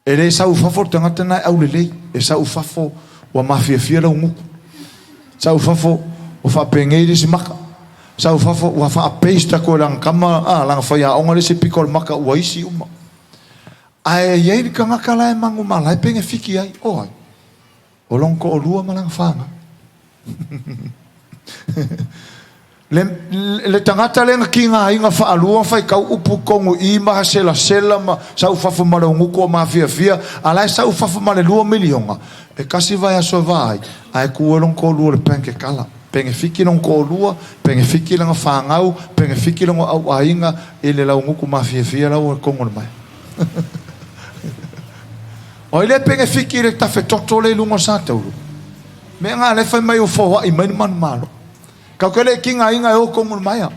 E le sau i fafo le tagata na e aulelei, e sau i fafo ua mafiafia lau gutu. Sau i fafo ua faapenei le isi maka. Sau i fafo ua faapaste atu e lana tama, a, lana faiaoga le isi pito o le maka ua isi uma. Ae i ai le tagata la e manumala e penefiti ai, o ai? O lona toalua ma lana fanau. Le, le tagata lea na tigaina faalua faitau upu tonu i ma selasela ma sau fafo ma le ugutu o mafiafia, a la e sau fafo ma le 2 miliona, e kasi vaiaso e vaai, ae tu ai lona toalua i le bank e kala. Penefiti lona toalua, penefiti lana fanau, penefiti lona auaiga i le laugutu mafiafia lau i totonu o le maea. O ai lea penefiti i le tafetoto le i luga o le satauro? Mea ngā le fai mai o foai mai le manumalo. Kau ke le tigaina e o tonu le maea.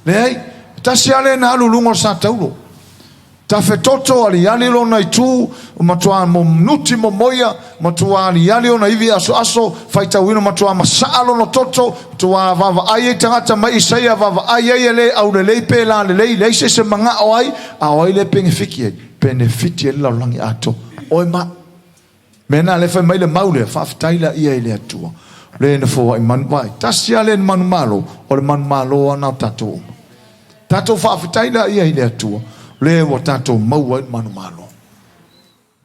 Leai, tasi lava lea na alu i luga o le satauro. Tafetoto aliali lona itu, matua monuti momoia, matua aliali ona ivi asoaso, faitauina matua masaa lona toto, matua vaavaai ai tagata mai Isaia vaavaai ai e le aulelei pe lalelei, leai se se magao ai, a o ai lea penefiti ai? Penefiti ai le lalolagi atoa. Oe ma. Mea na le fai mai le mau lea, faafetai laia i le Atua. Le na foai manu vai. Tasi lava lea na manumalo, o le manumalo lava na o tatou uma. Tatou faafetai laia i le Atua, le ua tatou maua ai le manumalo.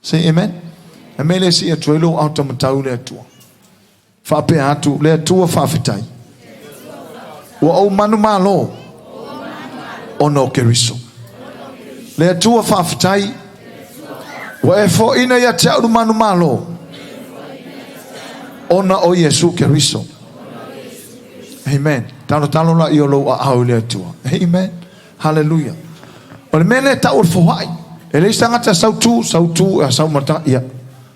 Say amen. E mea le sii atu ai lou aotamatau i le Atua. Faapea atu, le Atua faafetai. Ua ou manumalo ona o Keriso. Le Atua faafetai. Ua e foaina ia te au le manumalo ona o Iesu Keriso. Amen. Talotalo laia o lou aao i le Atua. Amen. Haleluia. O le mea lea e tau o le foai. E leai se tagata e sau tu, sau tu, a sau ma le tagata, ia,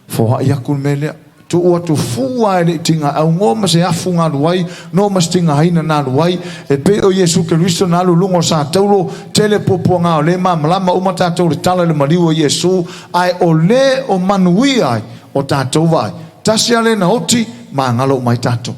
foai atu le mea lea. Tuu atu fua e le i tigaaugoa ma se afu na alu ai, no ma se tigaina na alu ai, e pei o Iesu Keriso na alu i luga o le sataulo, tele puapuaga o lea e malamalama uma tatou i le tala i le maliu o Iesu, ae o le o manuia ai o tatou vaai. Tasi lava le na oti, magalo uma ai tatou.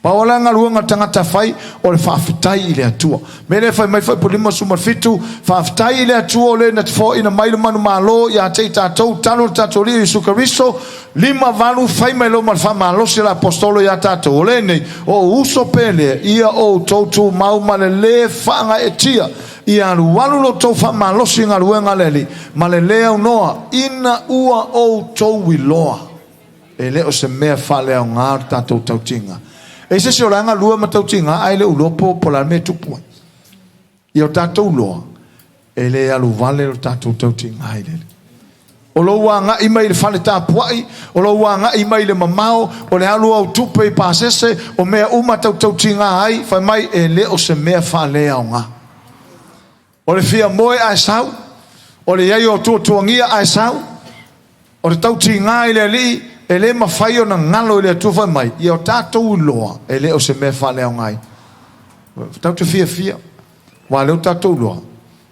Pau lava la galuega a le tagata fai, o le faafetai i le Atua. Mea lea fai mai Fuaiupu 57, Faafetai i le Atua o le na foaina mai le manumalo ia te i tatou talu le tatou Alii Iesu Keriso, 58 fai mai loa ma le faamalosi a le Aposetolo ia tatou, o lenei, o ou uso pele, ia outou tumau ma le lē faagaeetia, ia alualu lo outou faamalosi i galuega a le Alii ma le lē aunoa, ina ua outou iloa. E le o se mea faaleaoga le tatou tautiga. E i ai se isi o la e galue ma tautiga ae le o iloa po o le a le mea e tupu ai. Ia o tatou iloa, e le alu vale lo tatou tautiga i le Alii. O lou agai mai i le fale tapuai, o lou agai mai i le mamao, o le alu au tupe i pasese, o mea uma tau tautiga ai, fai mai e le o se mea faaleaoga. O le fia moe ae sau, o le i ai o tuatuagia ae sau, o le tautiga i le Alii, e le mafai ona galo i le Atua fai mai, ia o tatou iloa, e le o se mea faaleaogaina. Tatou te fiafia, aua o lea ua tatou iloa,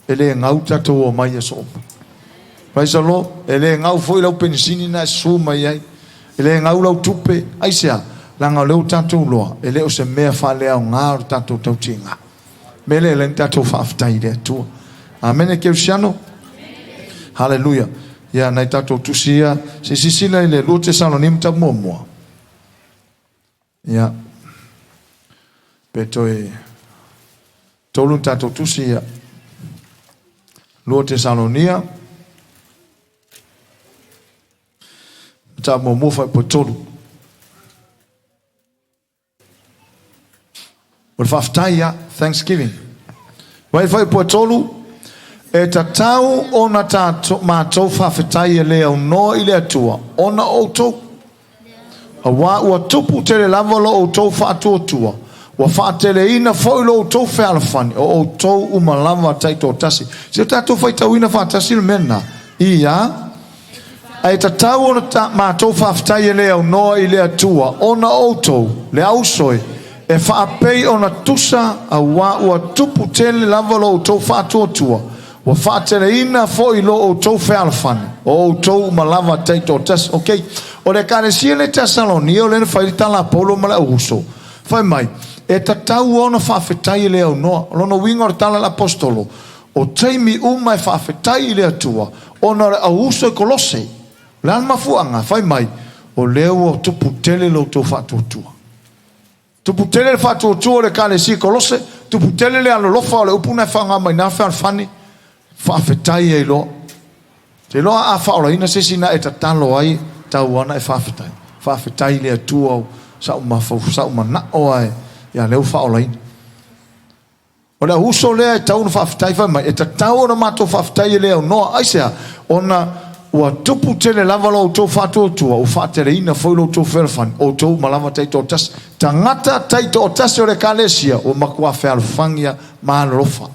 e le gau le tatou omai i aso uma. Praise the Lord. E le gau foi lau penisini na e susu mai ai. E le gau lau tupe. Aisea? Leaga o lea ua tatou iloa, e le o se mea faaleaoga o le tatou tautiga. Mea lea e ala ai ona tatou faafetai i le Atua. Amene Kerisiano? Haleluia. Ia, nai tatou tusi ia, se i silasila i le 2 Tesalonika mataupu muamua. Ia, pe toe tolu ni tatou tusi ia. 2 Tesalonia, mataupu muamua fuaiupu 3. O le faafetai ia, thanksgiving. Vai fuaiupu 3, e tatau ona tatou, matou faafetai e le aunoa i le Atua ona o outou. Auā ua tupu tele lava lo outou faatuatua, ua faateleina foi lo outou fealofani, o outou uma lava taitoatasi. Se o tatou faitauina faatasi le mea lena. Ia, Ae tatau ona ta, matou faafetai e le aunoa i le Atua ona o outou, le auso e, e faapei ona tusa, auā ua tupu tele lava lo outou faatuatua, ua faateleina foi lo outou fealofani, o outou uma lava taitoatasi. Ok, o le Ekalesia le Tesalonia o lea na fai le tala a Paulo ma le auuso, fai mai, e tatau ona faafetai e le aunoa. O lona uiga o le tala a le Aposetolo, O taimi uma e faafetai i le Atua ona o le auuso i Kolose. O le a le mafuaaga? Fai mai, o lea ua tupu tele lo outou faatuatua. Tupu tele le faatuatua o le Ekalesia i Kolose, tupu tele le alolofa o le upu na e faaaoga mai na fealofani, faafetai ai loa. Te iloa a faaolaina se isi na e tatalo ai, tau ana e faafetai. Faafetai i le Atua sa ou mafau, sa ou manao ae, ia lea ua faaolaina. O le auuso lea e tatau ona faafetai, fai mai, e tatau ona matou faafetai e le aunoa. Aisea? Ona ua tupu tele lava lo outou faatuatua, ua faateleina foi lo outou fealofani, o outou uma lava taitoatasi. Tagata taitoatasi o le Ekalesia ua matua fealofagia ma alolofa.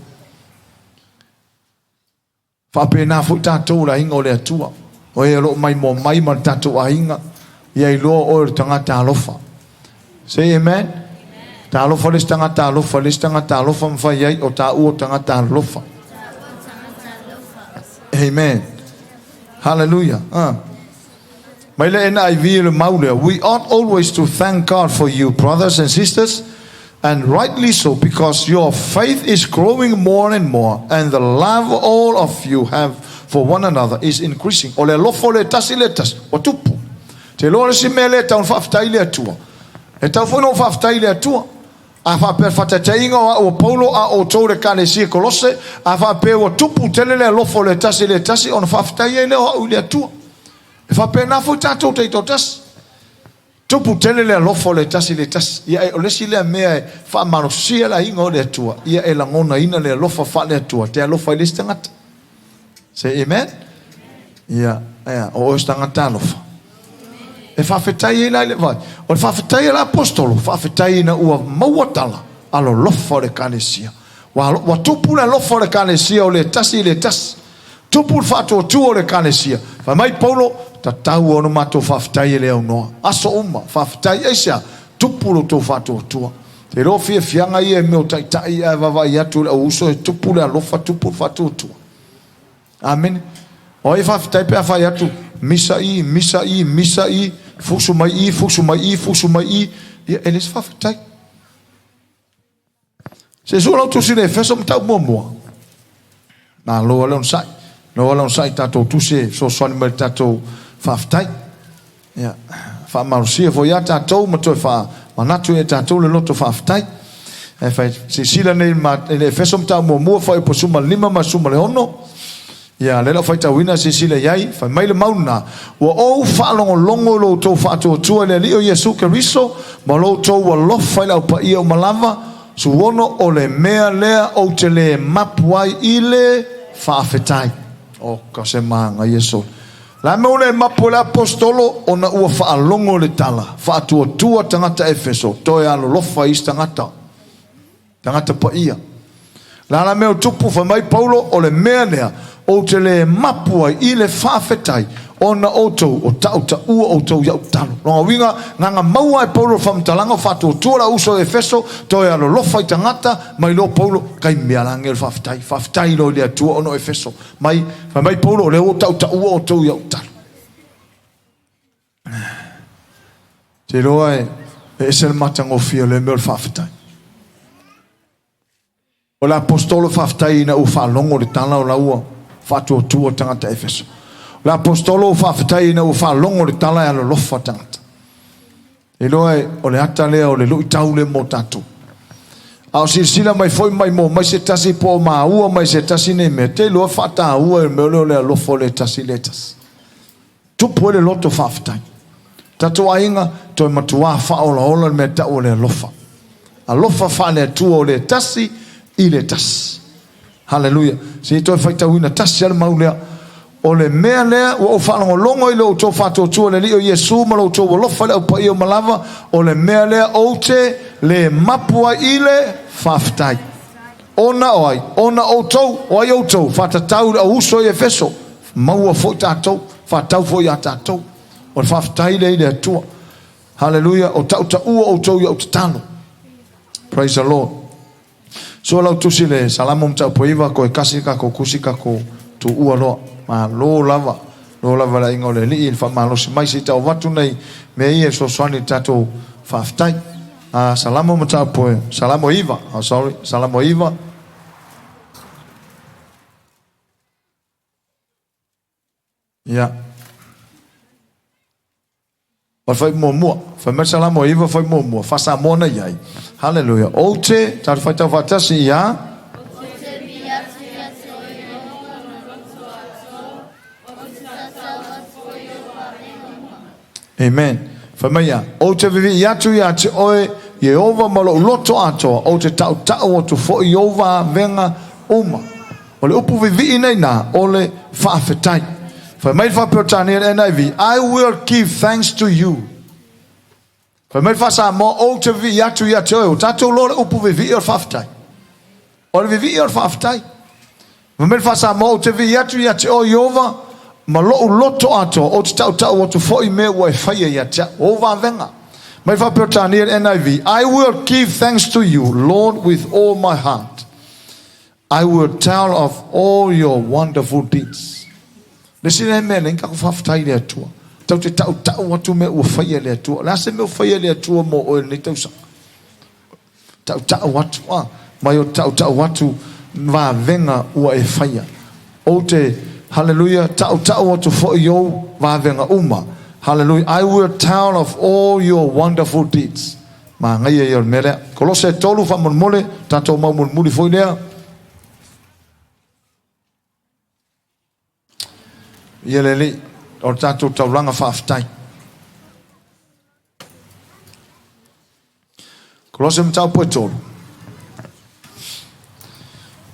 Faapena foi tatou le aiga o le Atua, o e o lo o maimoa mai ma le tatou aiga, ia iloa oe o le tagata alofa. Say amen. Talofa le isi tagata alofa, le isi tagata alofa ma fai ai o taua o tagata alofa. Amen. Hallelujah. Mai le NIV le mau lea, we ought always to thank God for you, brothers and sisters, and rightly so, because your faith is growing more and more, and the love all of you have for one another is increasing. O le alofa o le tasi le tasi, ua tupu. Te iloa le isi mea lea e tatau ona faafetai i le Atua. E tatau foi ona ou faafetai i le Atua. A faapea le faataitaiga o au o Paulo a o outou le Ekalesia i Kolose, a faapea ua tupu tele le alofa o le tasi le tasi, ona faafetai ai lea o au i le Atua. E faapena foi tatou taitoatasi. Tupu tele le alofa o le tasi le tasi. Ia e, o le isi lea mea e faamalosia le aiga o le Atua, ia e lagonaina le alofa faale-Atua, te alofa i le isi tagata. Say amen. Ia, ia, o oe se tagata alofa. E faafetai ai la i le vai. O le faafetai a le apostolo, faafetai ina ua maua tala alolofa o le Ekalesia. Ua, ua tupu le alofa o le Ekalesia o le tasi i le tasi. Tupu le faatuatua o le Ekalesia. Fai mai Paulo, tatau ona matou faafetai e le aunoa. Aso uma, faafetai. Aisea? Tupu lo outou faatuatua. Te iloa fiafiaga ia i mea o taitai ae vaavaai atu i le au uso e tupu le alofa, tupu le faatuatua. Amene. O ai e faafetai pe a fai atu, misa i, misa i, misa i, fusu mai i, fusu mai i, fusu mai i. Ia, e le se faafetai. Se sua lau tusi le Efeso ma tau muamua. Malo le onosai. Malo le onosai tatou tusi e fesoasoani mai le tatou faafetai. Ia, faamalosia foi ia tatou ma toe faamanatu ia tatou le loto faafetai. E fai silasila nei i le Efeso ma tau muamua fuaiupu 15 ma 16. Ia, lea la faitauina silasila i ai, fai mai le mau lena, ua ou faalogologo i lo outou faatuatua i le Alii o Iesu Keriso ma lo outou alofa i le au paia uma lava, 16 o le mea lea ou te le mapu ai i le faafetai. O ka se magaia sole. La mea ua le mapu e le aposetolo ona ua faalogo i le tala, faatuatua tagata Efeso, toe alolofa i isi tagata. Tagata paia. La la mea o tupu, fai mai Paulo, o le mea lea ou te le mapu ai i le faafetai ona outou o tautaua outou i au tatalo. Lona uiga, gaga maua e Paulo le faamatalaga o faatuatua le au uso i Efeso, toe alolofa i tagata, mai loa Paulo, kai mea la le faafetai, faafetai loa i le Atua ona o Efeso. Mai, fai mai Paulo, o lea ua tautaua outou i au tatalo. Te iloa e ese le matagofie o lea mea o le faafetai. O le aposetolo faafetai ina ua faalogo le tala o la ua faatuatua tagata Efeso. O le aposetolo faafetai ina ua faalogo le tala e alolofa tagata. E iloa e, o le ata lea o le luitau lea mo tatou. A o silasila mai foi mai mo mai se tasi po o maua mai se tasi nei mea, te iloa faataua e le mea lea o le alofa o le tasi le tasi. Tupu ai le loto faafetai. Tatou aiga, toe matuā faaolaola le mea tau o le alofa. Alofa faale-Atua o le tasi i le tasi. Haleluia. Se i toe faitauina tasi lava le mau lea. O le mea lea ua ou faalogologo i lo outou faatuatua i le Alii o Iesu ma lo outou alofa i le au paia uma lava, o le mea lea ou te le mapu ai i le faafetai. Ona o ai? Ona outou, o ai outou? Faatatau i le au uso i Efeso, maua foi tatou, faatatau foi ia tatou. O le faafetai lea i le Atua. Haleluia, o tautaua outou i au tatalo. Praise the Lord. Sua lau tusi le Salamo mataupu 9, koe kasi tatou tusi tatou tuua loa. Malo lava, lo lava le aiga o le Alii i le faamalosi mai se i tau avatu nei mea ia e fesoasoani i le tatou faafetai. Salamo mataupu Salamo 9, oh sorry, Salamo 9. Ia. O le fai muamua, fai mai Salamo 9 fai muamua, faa-Samoa na i ai. Haleluia. Ou te, tatou faitau faatasi ia. Amen. Fai mai ia, ou te vivii atu ia te oe, Ieova ma lou loto atoa, ou te tautau atu foi i ou vavega uma. O le upu vivii nei na, o le faafetai. Fai mai le faa-Peretania le NIV, I will give thanks to you. Fai mai le faa-Samoa, ou te vivii atu ia te oe. O tatou loa le upu vivii o le faafetai. O le vivii o le faafetai. Fai mai le faa-Samoa, ou te vivii atu ia te oe, Ieova, ma lou loto atoa, ou te tautau atu foi mea ua e faia ia te au. O ou vavega. Mai faa-Peretania le NIV, I will give thanks to you, Lord, with all my heart. I will tell of all your wonderful deeds. Le isi lea mea lea tatou faafetai i le Atua. Tau te tautau atu mea ua faia e le Atua. O le a se mea ua faia e le Atua mo oe lenei tausaga? Tautau atu, a, mai o tautau atu vavega ua e faia. Ou te, hallelujah, tautau atu foi i ou vavega uma. Hallelujah. I will tell of all your wonderful deeds. Manaia ia o le mea lea. Kolose 3 faamolemole, tatou mau mulimuli foi lea. Ia le Alii, o le tatou taulaga faafetai. Kolose mataupu e 3.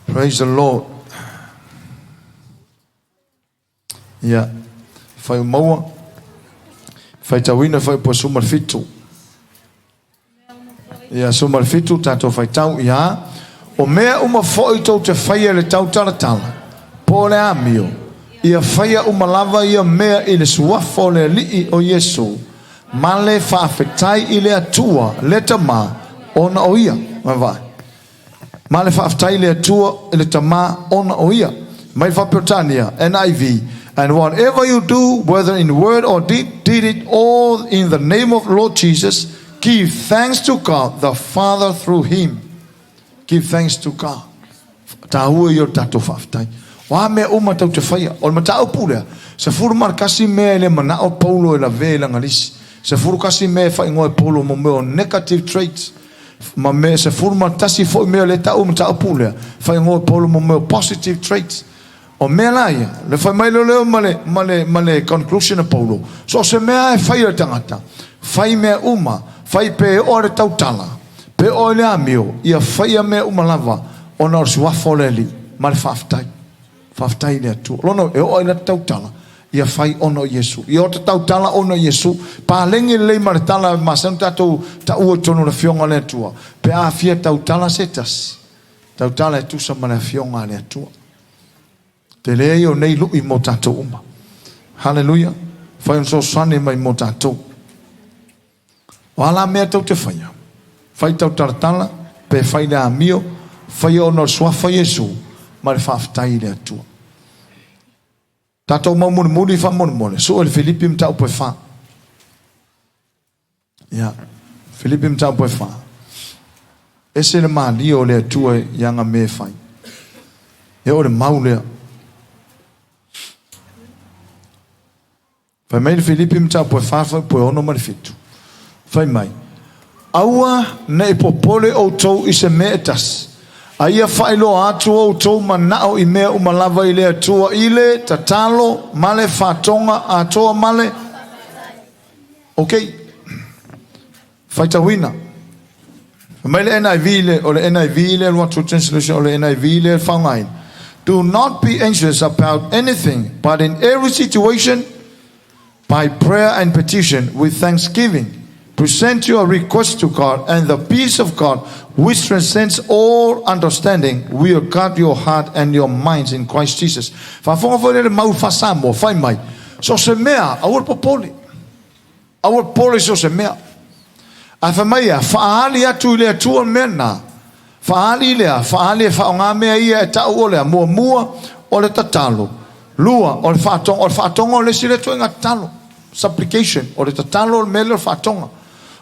Praise the Lord. Ia, fai o maua, faitauina fai po 17. Ia, 17, tatou faitau, ia. O mea uma foi tou te faia i le tautalatala, po o le amio, ia faia uma lava ia mea i le suafa o le Alii o Iesu, ma le faafetai i le Atua le Tama ona o ia. Vaavaai. Ma le faafetai i le Atua i le Tama ona o ia. Mai Faaperetania, NIV. And whatever you do, whether in word or deed, did it all in the name of Lord Jesus. Give thanks to God the Father through him. Give thanks to God. Taua ia o le tatou faafetai. O a mea uma tou te faia. O le mataupu lea, 11 mea e le manao Paulo e lavea i lana lisi. 11 mea e faaigoa e Paulo mo mea o negative traits. Ma mea 11 foi mea o lea e tau mataupu lea, faaigoa e Paulo mo mea o positive traits. O mea la ia, le fai mai lea ma le conclusion a Paulo. So o se mea e fai e le tagata, fai mea uma, fai pe o le tautala, pe o le amio, ia faia mea uma lava, ona o le suafa o le Alii, ma le faafetai. Faafetai i le Atua. Lono e oo i le tautala, ia fai ona o Iesu. Ia o te tautala ona o Iesu. Palegi lelei ma le tala masani tatou taua i totonu o le afioga o le Atua. Pe a fia tautala se tasi, tautala e tusa ma le afioga a le Atua. Te lea ia o nei lui mo tatou uma. Haleluia. Fai ona fesoasoani mai mo tatou. O a la mea tou te faia? Fai tautalatala, pe fai le amio, faia ona o le suafa o Iesu, ma le faafetai i le Atua. Tatou mau mulimuli faamolemole, sue le Filipi mataupu e 4. Ia, Filipi mataupu e 4. Ese le malie o le Atua i ana mea e fai. E o le mau lea. Fai mai le Filipi mataupu e 4 fuaiupu e 6 ma le 7. Fai mai, aua ne i popole outou i se mea e tasi, a ia faailoa atu outou manao i mea uma lava i le Atua i le tatalo ma le faatoga atoa ma le. Ok, faitauina. Fai mai le NIV le, o le NIV le alu atu translation o le NIV le faaaogaina. Do not be anxious about anything, but in every situation, by prayer and petition with thanksgiving, present your request to God, and the peace of God, which transcends all understanding, will guard your heart and your minds in Christ Jesus. Faafofoga foi le mau faa-Samoa, fai mai. So se mea, aua le popole. Aua le popole so se mea. A fai mai ia, faaali atu i le Atua le mea na. Faaali lea, faaali e faaaoga mea ia e tau o lea. Muamua o le tatalo. Lua, o le faatoga. O le faatoga o le isi le ituaiga tatalo. Supplication. O le tatalo o le mea lea o le faatoga.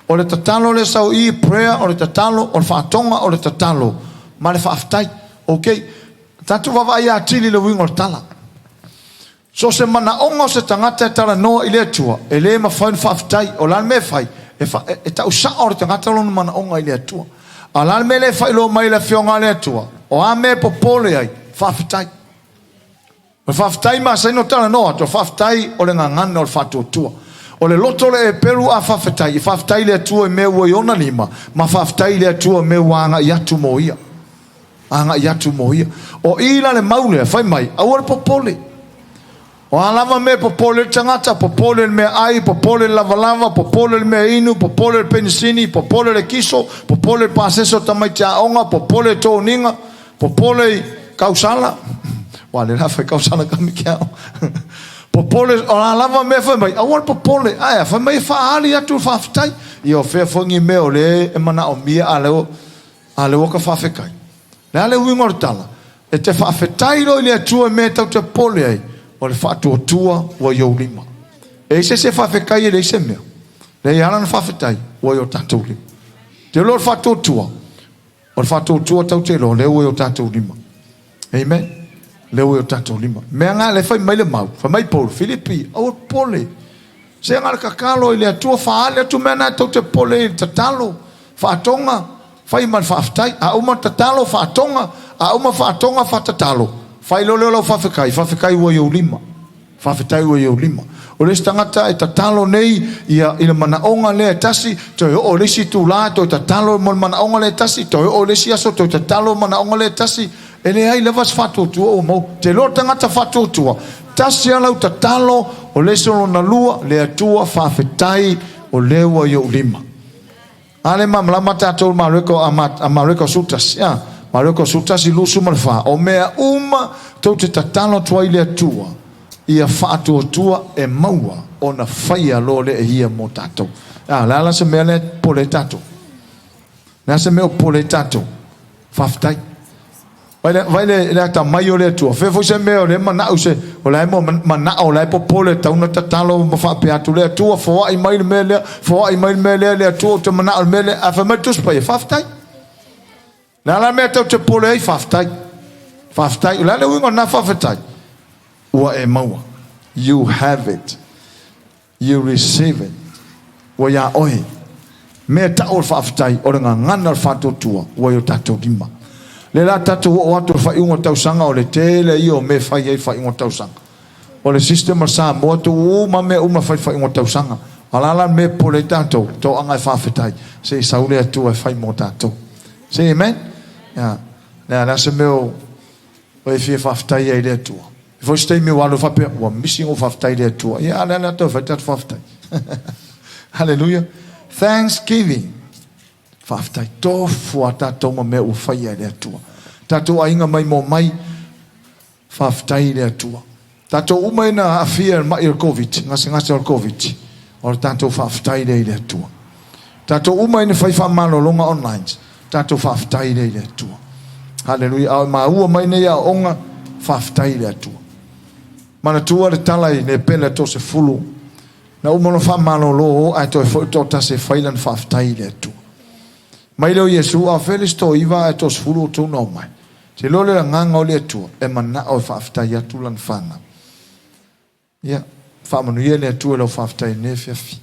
O le tatalo le sau i prayer, o le tatalo, o le faatoga, o le tatalo. Ma le faafetai. Ok. Tatou vaavaai atili le uiga o le tala. So se manaoga o se tagata e talanoa i le Atua, e le mafai ona faafetai. O la le mea e fai, e tau sao le tagata lona manaoga i le Atua. A la le mea le faailoa mai le afioga a le Atua, o a mea e popole ai, faafetai. O le faafetai masani o talanoa atu, o le faafetai o le gagana o le faatuatua. O le loto le e pelu a faafetai, e faafetai i le Atua i mea ua i ona lima, ma faafetai i le Atua i mea ua agai atu mo ia. Agai atu mo ia. O i la le mau lea, fai mai, aua le popole. O a lava mea popole le tagata, popole le mea ai, popole le lavalava, popole le mea inu, popole le penisini, popole le kiso, popole le pasese o tamaiti aoga, popole le toniga, popole i kausala. Wa le la fai kausala kami ke ao. Popole, o a lava mea fai mai, aua le popole. Ae, fai mai e faaali atu le faafetai. Ia o fea foi ni mea o le e manaomia a leo, a leo ka faafetai. Le a le uiga o le tala, e te faafetai loa i le Atua i mea e tau te popole ai, o le faatuatua ua i ou lima. E i se se faafetai e leai se mea. Leai ala na faafetai ua i o tatou lima. Te iloa o le faatuatua, o le faatuatua tau te iloa, lea ua i o tatou lima. Amen. Lea ua i o tatou lima. Mea ngā le fai mai le mau, fai mai Paul, Filipi, aua le popole. Se ngā le tatalo i le Atua, faaali atu mea na e tou te popole i le tatalo, faatoga, fai ma le faafetai. A uma le tatalo, faatoga, a uma faatoga, faatatalo. Fai loa lea o lau faafetai, faafetai ua i ou lima. Faafetai ua i ou lima. O le isi tagata e tatalo nei ia, i le manaoga lea e tasi, toe oo i le isi itulā, toe tatalo mo le manaoga lea e tasi, toe oo i le isi aso, toe tatalo manaoga lea e tasi. E leai lava se faatuatua ua maua. Te iloa le tagata faatuatua, tasi lava lau tatalo, o le isi o lona lua, le Atua faafetai o lea ua i ou lima. A le malamalama tatou Mareko a Mareko 11. Mareko 11, 24, o mea uma tou te tatalo atu ai i le Atua, ia faatuatua e maua ona faia loa lea e Ia mo tatou. A, o le a la se mea lea e popole ai tatou? O le a se mea o popole ai tatou? Faafetai. Vai le, vai le, le atamai o le Atua. Fea foi se mea o lea manao se, o la e manao, o la e popole tau na tatalo ma faapea atu le Atua, foai mai le mea lea, foai mai le mea lea, le Atua ou te manao i le mea lea. Ae fai mai le Tusi Paia, faafetai. Le a la le mea tou te popole ai? Faafetai. Faafetai. O le a le uiga o lena faafetai? Ua e maua. You have it. You receive it. Ua iā oe. Mea tau o le faafetai, o le gagana o le faatuatua, ua i o tatou lima. Lea la tatou oo atu i le faaiuga o le tausaga, o le tele ia o mea e fai ai i le faaiuga o le tausaga. O le system a Samoa, tuu uma mea uma e fai i le faaiuga o le tausaga. A o le a la le mea e popole ai tatou? Toaga e faafetai, se i sau le Atua e fai mo tatou. Say amen. Ya. Le a le a se mea o e fia faafetai ai i le Atua. E foi se taimi ua alu faapea, ua misi ona ou faafetai i le Atua. Ia, a o le a le a toe fai tatou faafetai. Hallelujah. Thanksgiving. Faafetai. Tofu a tatou ma mea ua faia e le Atua. Tatou aiga mai mo mai, faafetai i le Atua. Tatou uma ia na aafia i le ma'i o le Koviti, gasegase o le Koviti, o le tatou faafetai lea i le Atua. Tatou uma ia na fai faamalologa online, tatou faafetai lea i le Atua. Haleluia. A o maua mai nei aoaoga, faafetai i le Atua. Manatua le tala i Nepele 30, na uma ona faamalolo ae toe foi toatasi e fai lana faafetai i le Atua. Mai lea o Iesu, a o fea le isi toaiva ae toasefulu outou na omai? Te iloa le agaga o le Atua e manao e faafetai atu lana fanau. Ia, faamanuia le Atua i lau faafetai i lenei afiafi.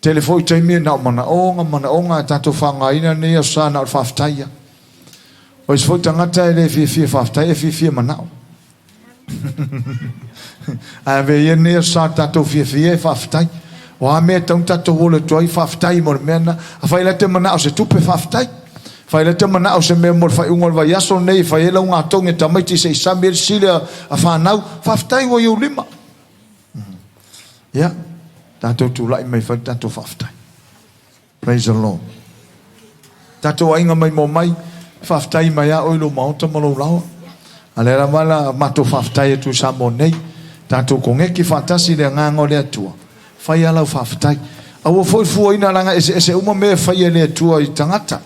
Tele foi taimi na o manaoga, manaoga a tatou faaaogaina lenei aso sa na o le faafetai ia. O isi foi tagata e le fiafia faafetai, e fiafia manao. Ae avea ia lenei aso sa tatou fiafia e faafetai. O a mea e tatau ona tatou ola atu ai, faafetai mo le mea lena. Afai la e te manao se tupe, faafetai. Fai la te manao se mea mo le faaiuga o le vaiaso lenei e fai ai lau gatogi e tamaiti se i sami ai le sili a fanau, faafetai ua i ou lima. Ia, tatou tulai mai fai le tatou faafetai. Praise the Lord. Tatou aiga mai mo mai, faafetai mai a oe i lou maota ma lou laoa. A lea lava la matou faafetai atu i Samoa nei, tatou kogeki faatasi i le agaga o le Atua. Fai a lau faafetai. Aua foi fuaina leaga eseese uma mea e faia e le Atua i tagata.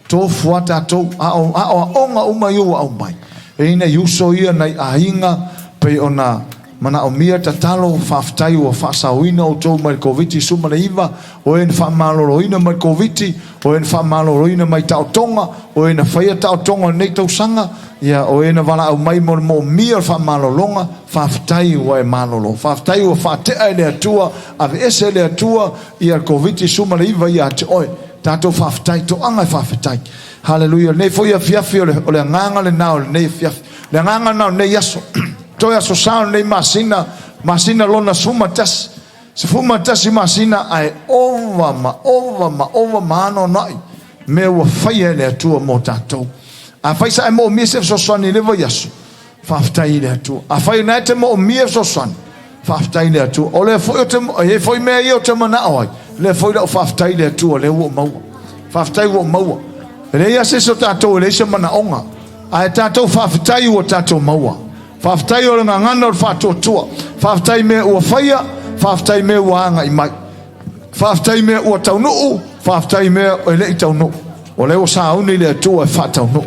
Tofu a tatou, a o aoaoga uma ia ua aumai, e i nai uso ia, nai aiga, pei ona manaomia tatalo, faafetai ua faasaoina outou mai le Koviti 19, o e na faamaloloina mai le Koviti, o e na faamaloloina mai taotoga, o e na faia taotoga o lenei tausaga, ia, o e na valaau mai mo le moomia o le faamalologa, faafetai ua e malolo. Faafetai ua faatea e le Atua, aveese e le Atua ia le Koviti 19 ia te oe. Tatou faafetai, toaga e faafetai. Haleluia. Lenei foi afiafi o le, o le agaga lena o lenei afiafi. Le agaga lena o lenei aso. Toe aso sa o lenei masina, masina lona 11. 11 masina ae ova ma ova ma ova ma anoanoai mea ua faia e le Atua mo tatou. Afai sa e moomia se fesoasoani i le vaiaso, faafetai i le Atua. Afai o lena e te moomia fesoasoani, faafetai i le Atua. O lea foi ou te, e i ai foi mea ia ou te manao ai, lea foi lau faafetai i le Atua, lea ua ou maua. Faafetai ua ou maua. E leai lava se isi o tatou e leai se manaoga, ae tatou faafetai ua tatou maua. Faafetai o le gagana o le faatuatua. Faafetai mea ua faia, faafetai mea ua agai mai. Faafetai mea ua taunuu, faafetai mea e le i taunuu. O lea ua sauni le Atua e faataunuu.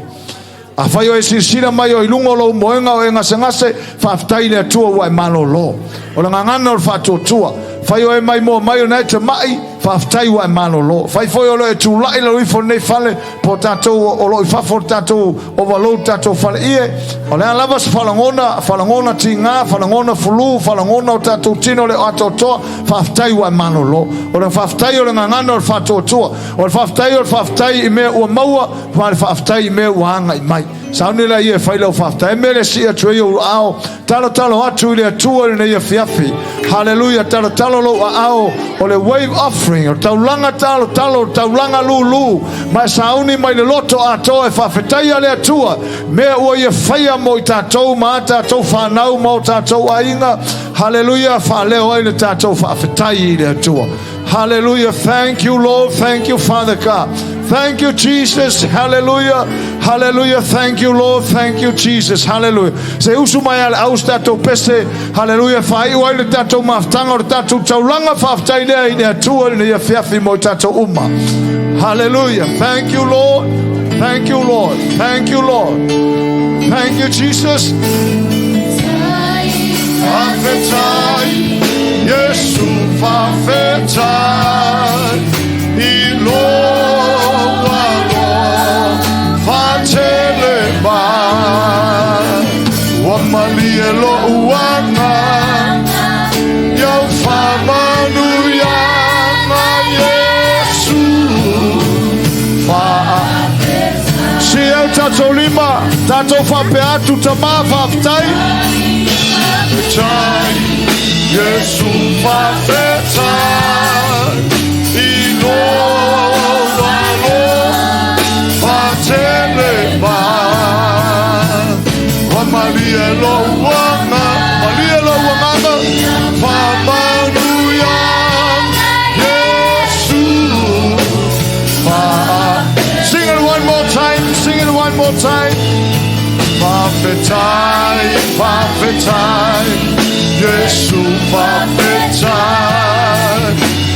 Afai o e silasila mai o i luga o lou moega o e gasegase, faafetai i le Atua ua e malolo. O le gagana o le faatuatua. Fai o e maimoa mai o na e te mai, faafetai ua e malolo. Fai foi o lo e tulai lalo ifo i lenei fale, po o tatou o lo o i fafo o le tatou overload tatou fale ie, o le a lava se faalagona, faalagona tiga, faalagona fulu, faalagona o tatou tino le o atoatoa, faafetai ua e malolo. O le faafetai o le gagana o le faatuatua. O le faafetai o le faafetai i mea ua maua, ma le faafetai i mea ua agai mai. Sauni laia e fai lau faafetai. E mea le sii atu ai ou aao, talotalo atu i le Atua i lenei afiafi. Haleluia, talotalo lou aao, o le wave offering, o le taulaga talotalo, o le taulaga lūlū, ma e sauni mai le loto atoa e faafetaia le Atua, mea ua ia faia mo i tatou ma a tatou fanau ma o tatou aiga. Haleluia, faaleo ai le tatou faafetai i le Atua. Hallelujah. Thank you, Lord. Thank you, Father God. Thank you, Jesus. Hallelujah. Hallelujah. Thank you, Lord. Thank you, Jesus. Hallelujah. Se usu mai ale aus tatou pese. Hallelujah. Faaiu ai le tatou mafutaga o le tatou taulaga faafetai lea i le Atua i lenei afiafi mo i tatou uma. Hallelujah. Thank you, Lord. Thank you, Lord. Thank you, Lord. Thank you, Jesus. Faafetai, Iesu faafetai, i lou alofa tele mai. Ua malie lo'u agaga, i au faamanuiaga, Iesu faafetai. Si au tatou lima, tatou faapea atu, Tamā faafetai. Faafetai, Iesu faafetai, i lou alofa tele mai. Ua malie lou agaga, malie lou agaga, faamanuiaga, Iesu fa. Sing it one more time, sing it one more time. Faafetai, faafetai, Iesu faafetai,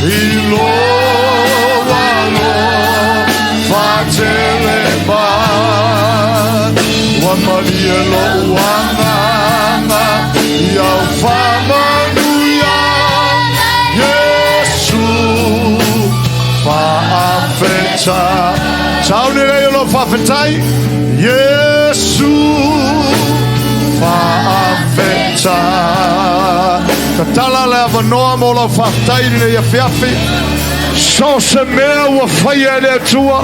i lou alofa tele mai. Ua malie lou agaga, i au faamanuiaga, Iesu faafetai. Sauni lei o lou faafetai, Iesu faafetai. Tatala le avanoa mo lau faafetai i lenei afiafi. So se mea ua faia e le Atua,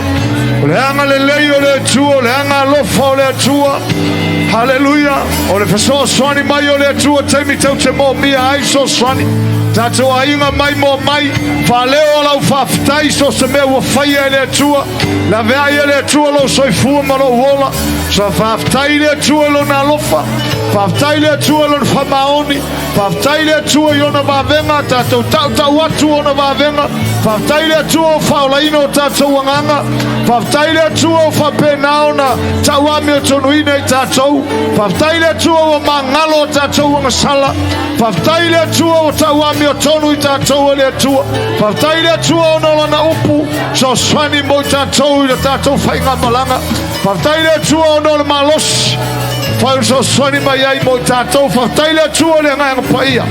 o le agalelei o le Atua, o le agalofa o le Atua. Haleluia. O le fesoasoani mai o le Atua taimi tatou te moomia ai fesoasoani. Tatou aiga mai moa mai, faaleo lau faafetai so se mea ua faia e le Atua. Laveai e le Atua lou soifua ma lou ola. Sa faafetai i le Atua i lona alofa. Faafetai i le Atua i lona faamaoni. Faafetai i le Atua i ona vavega, tatou tautau atu ona vavega. Faafetai i le Atua o faaolaina o tatou agaga. Faafetai i le Atua o faapena ona tauamiotonuina i tatou. Faafetai i le Atua ua magalo o tatou agasala. Faafetai i le Atua ua tauamiotonu i tatou e le Atua. Faafetai i le Atua ona o lana upu fesoasoani mo i tatou i le tatou faigamalaga. Faafetai i le Atua ona o le malosi fesoasoani mai ai mo i tatou. Faafetai i le Atua le agaga paia.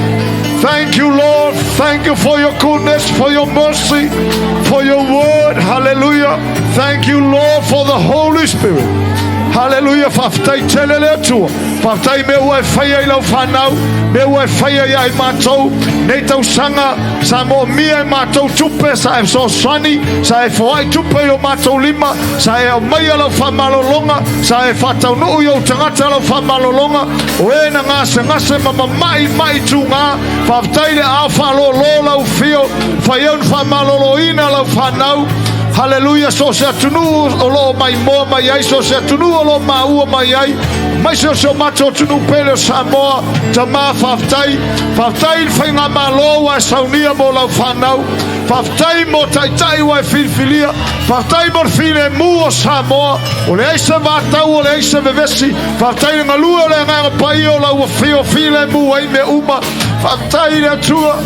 Thank you, Lord. Thank you for your goodness, for your mercy, for your word. Hallelujah. Thank you, Lord, for the Holy Spirit. Hallelujah. Faafetai tele le Atua. Faafetai mea ua e faia i lau whanau, mea ua e faia ia i mātou, nei tausaga, sa moomia e mātou tupe, sa e fesoasoani, sa e foai tupe i o mātou lima, sa e aumaia lau faamalologa, sa e faataunuu i ou tagata lau faamalologa, o e na gasegase ma mama'i mai tugā, faafetai le aao faalōlō lau fio, fai au na faamaloloina lau whanau. Hallelujah, so se atunuu o loo mai moa mai ai, so se atunuu o loo maua mai ai, mai se o se o matou atunuu pele o Samoa, tamā faafetai, faafetai i le faigamalo ua e saunia mo lau whanau, faafetai mo taitai ua e filifilia, faafetai mo le filemu o Samoa, o leai se vatau, o leai se vevesi, faafetai le galue o le agaga paia o lau afio filemu ai mea uma, faafetai i le Atua.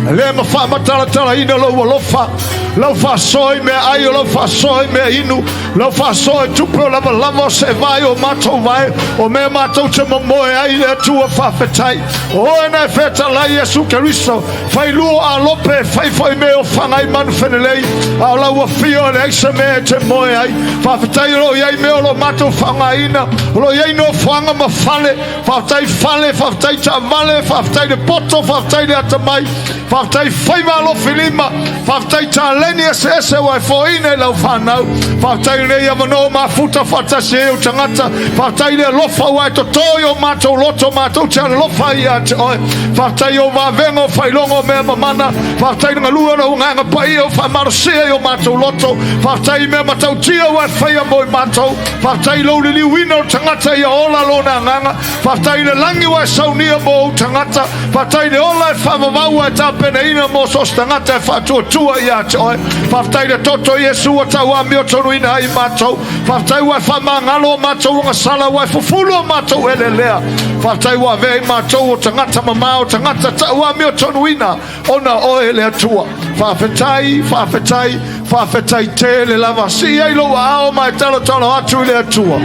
Le ma faamatalatalaina lou alofa, lau faasoa i meaai o lau faasoa i mea inu, lau faasoa i tupe o lavalava o seevai o matou vae, o mea matou te momoe ai le Atua faafetai. O oe na e fetalai Iesu Keriso, failua alope, fai foi mea o faga ai manu felelei, a o lau afio e leai se mea e te moe ai. Faafetai o loo i ai mea o lo matou faaaogaina, o loo i ai nofoaga ma fale. Faafetai fale, faafetai taavale, faafetai le poto, faafetai le atamai, faafetai faiva alofilima, faafetai taleni eseese ua e foaina i lau fanau. Faafetai i lenei avanoa mafuta faatasi ai ou tagata. Faafetai i le alofa ua e totō i o matou loto, matou te alofa ai ia te oe. Faafetai i ou vavega o faailoga o mea mamana. Faafetai i le galue o lau agaga paia o faamalosia i o matou loto. Faafetai i mea matautia ua e faia mo i matou. Faafetai i lou liliuina o le tagata ia ola lona agaga. Faafetai i le lagi ua e saunia mo ou tagata. Faafetai i le ola e faavavau ua e tapena. tapenaina mo so o se tagata e faatuatua ia te oe. Faafetai i le toto o Iesu ua tauamiotonuina ai matou. Faafetai ua e faamagalo o matou ogasala, ua e fufulu o matou elelea. Faafetai ua avea i matou o tagata mamao, o tagata tauamiotonuina ona o oe le Atua. Faafetai, faafetai, faafetai tele lava. Sii ai lou aao ma e talotalo atu i le Atua.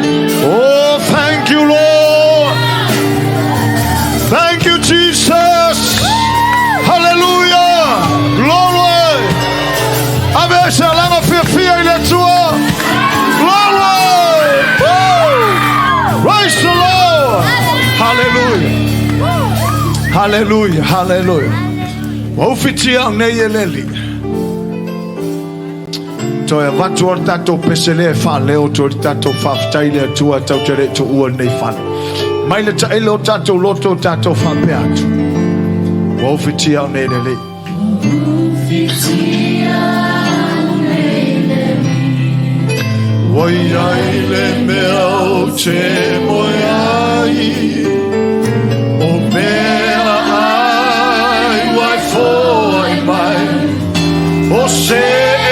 Oh, thank you, Lord. Thank you, Jesus. Hallelujah. Glory. Ave se alaga fiafia i le Atua. Glory. Woo. Praise the Lord. Hallelujah. Hallelujah. Hallelujah. Ua ufitia au nei e le Alii. Toe avatu o le tatou pese lea e faaleo toe le tatou faafetai i le Atua tatou te le i tuua lenei fale. Mai le taele o tatou loto o tatou faapea atu. Ua ufitia au nei e le Alii. Ua i ai le mea ou te moe ai, o mea ai ua e foai mai, o se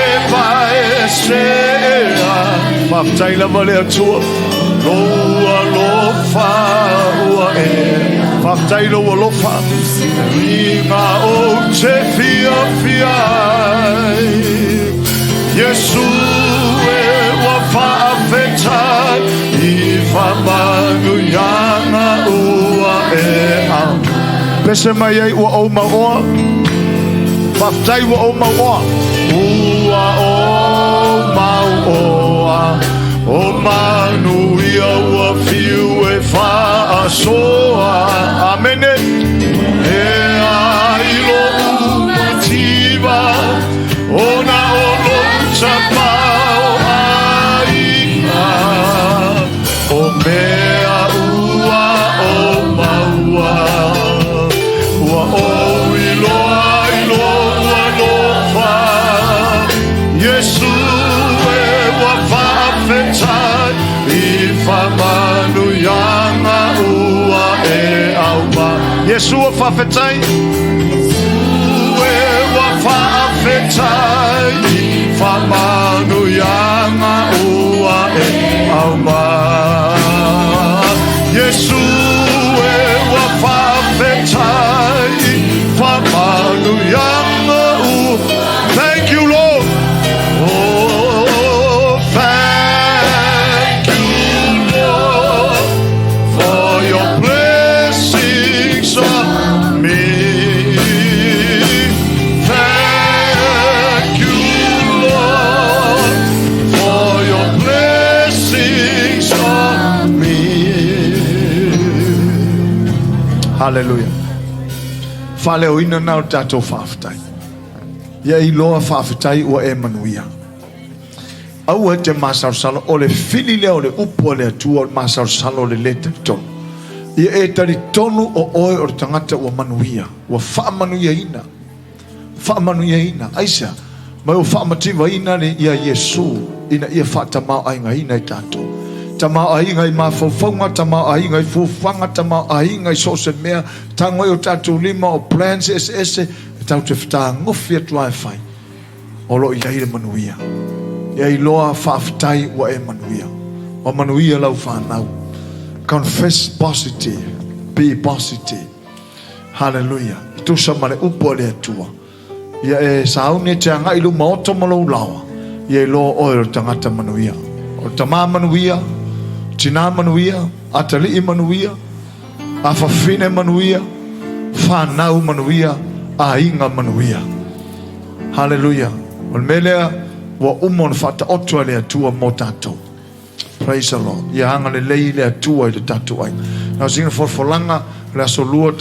e mai se ai. Faafetai lava le Atua, lou alofa ua e. Faafetai lou alofa, Inga ou te fiafia ai. Iesu e ua faafetai i faamanuiaga ua e au. Pese mai ai ua ou mauoa. Faafetai ua ou mauoa. Ua ou mauoa. O manuia ua fiu e faasoa. Amene. E ai lo'u mativa, ona o lou tamaoaiga. O mea ua ou maua, ua ou iloa i lou alofa. Iesu e ua faafetai i faamanuiaga ua e aumai. Iesu ua faafetai. E ua faafetai i faamanuiaga ua e aumai. Iesu e ua faafetai i faamanuiaga ua. Thank you, Lord. Oh, thank you, Lord, for your blessings on me. Thank you, Lord, for your blessings on me. Hallelujah. Faaleoina na o tatou faafetai. Ia iloa faafetai ua e manuia. Aua e te masalosalo, o le fili lea o le upu a le Atua o le masalosalo o le lē talitonu. Ia e talitonu o oe o le tagata ua manuia, ua faamanuiaina, faamanuiaina. Aisea? Mai ua faamativaina le ia Iesu ina ia faatamaoaigaina i tatou. Tamaoaiga i mafaufauga, tamaoaiga i fuafuaga, tamaoaiga i so o se mea, tago ai o tatou lima o plans eseese, e tatou te fetagofi atu lava e fai. O lo o i ai le manuia. Ia iloa faafetai ua e manuia. Ua manuia lau fanau. Confess positive. Be positive. Hallelujah. E tusa ma le upu a le Atua. Ia e sauni e te agai i luma oto ma lou laoa. Ia iloa oe o le tagata manuia. O le tamā manuia, tinā manuia, atalii manuia, afafine manuia, fanau manuia, aiga manuia. Haleluia. O le mea lea ua uma ona faataoto e le Atua mo tatou. Praise the Lord. Ia agalelei le Atua i le tatou aiga. Na o sina folafolaga, o le aso lua.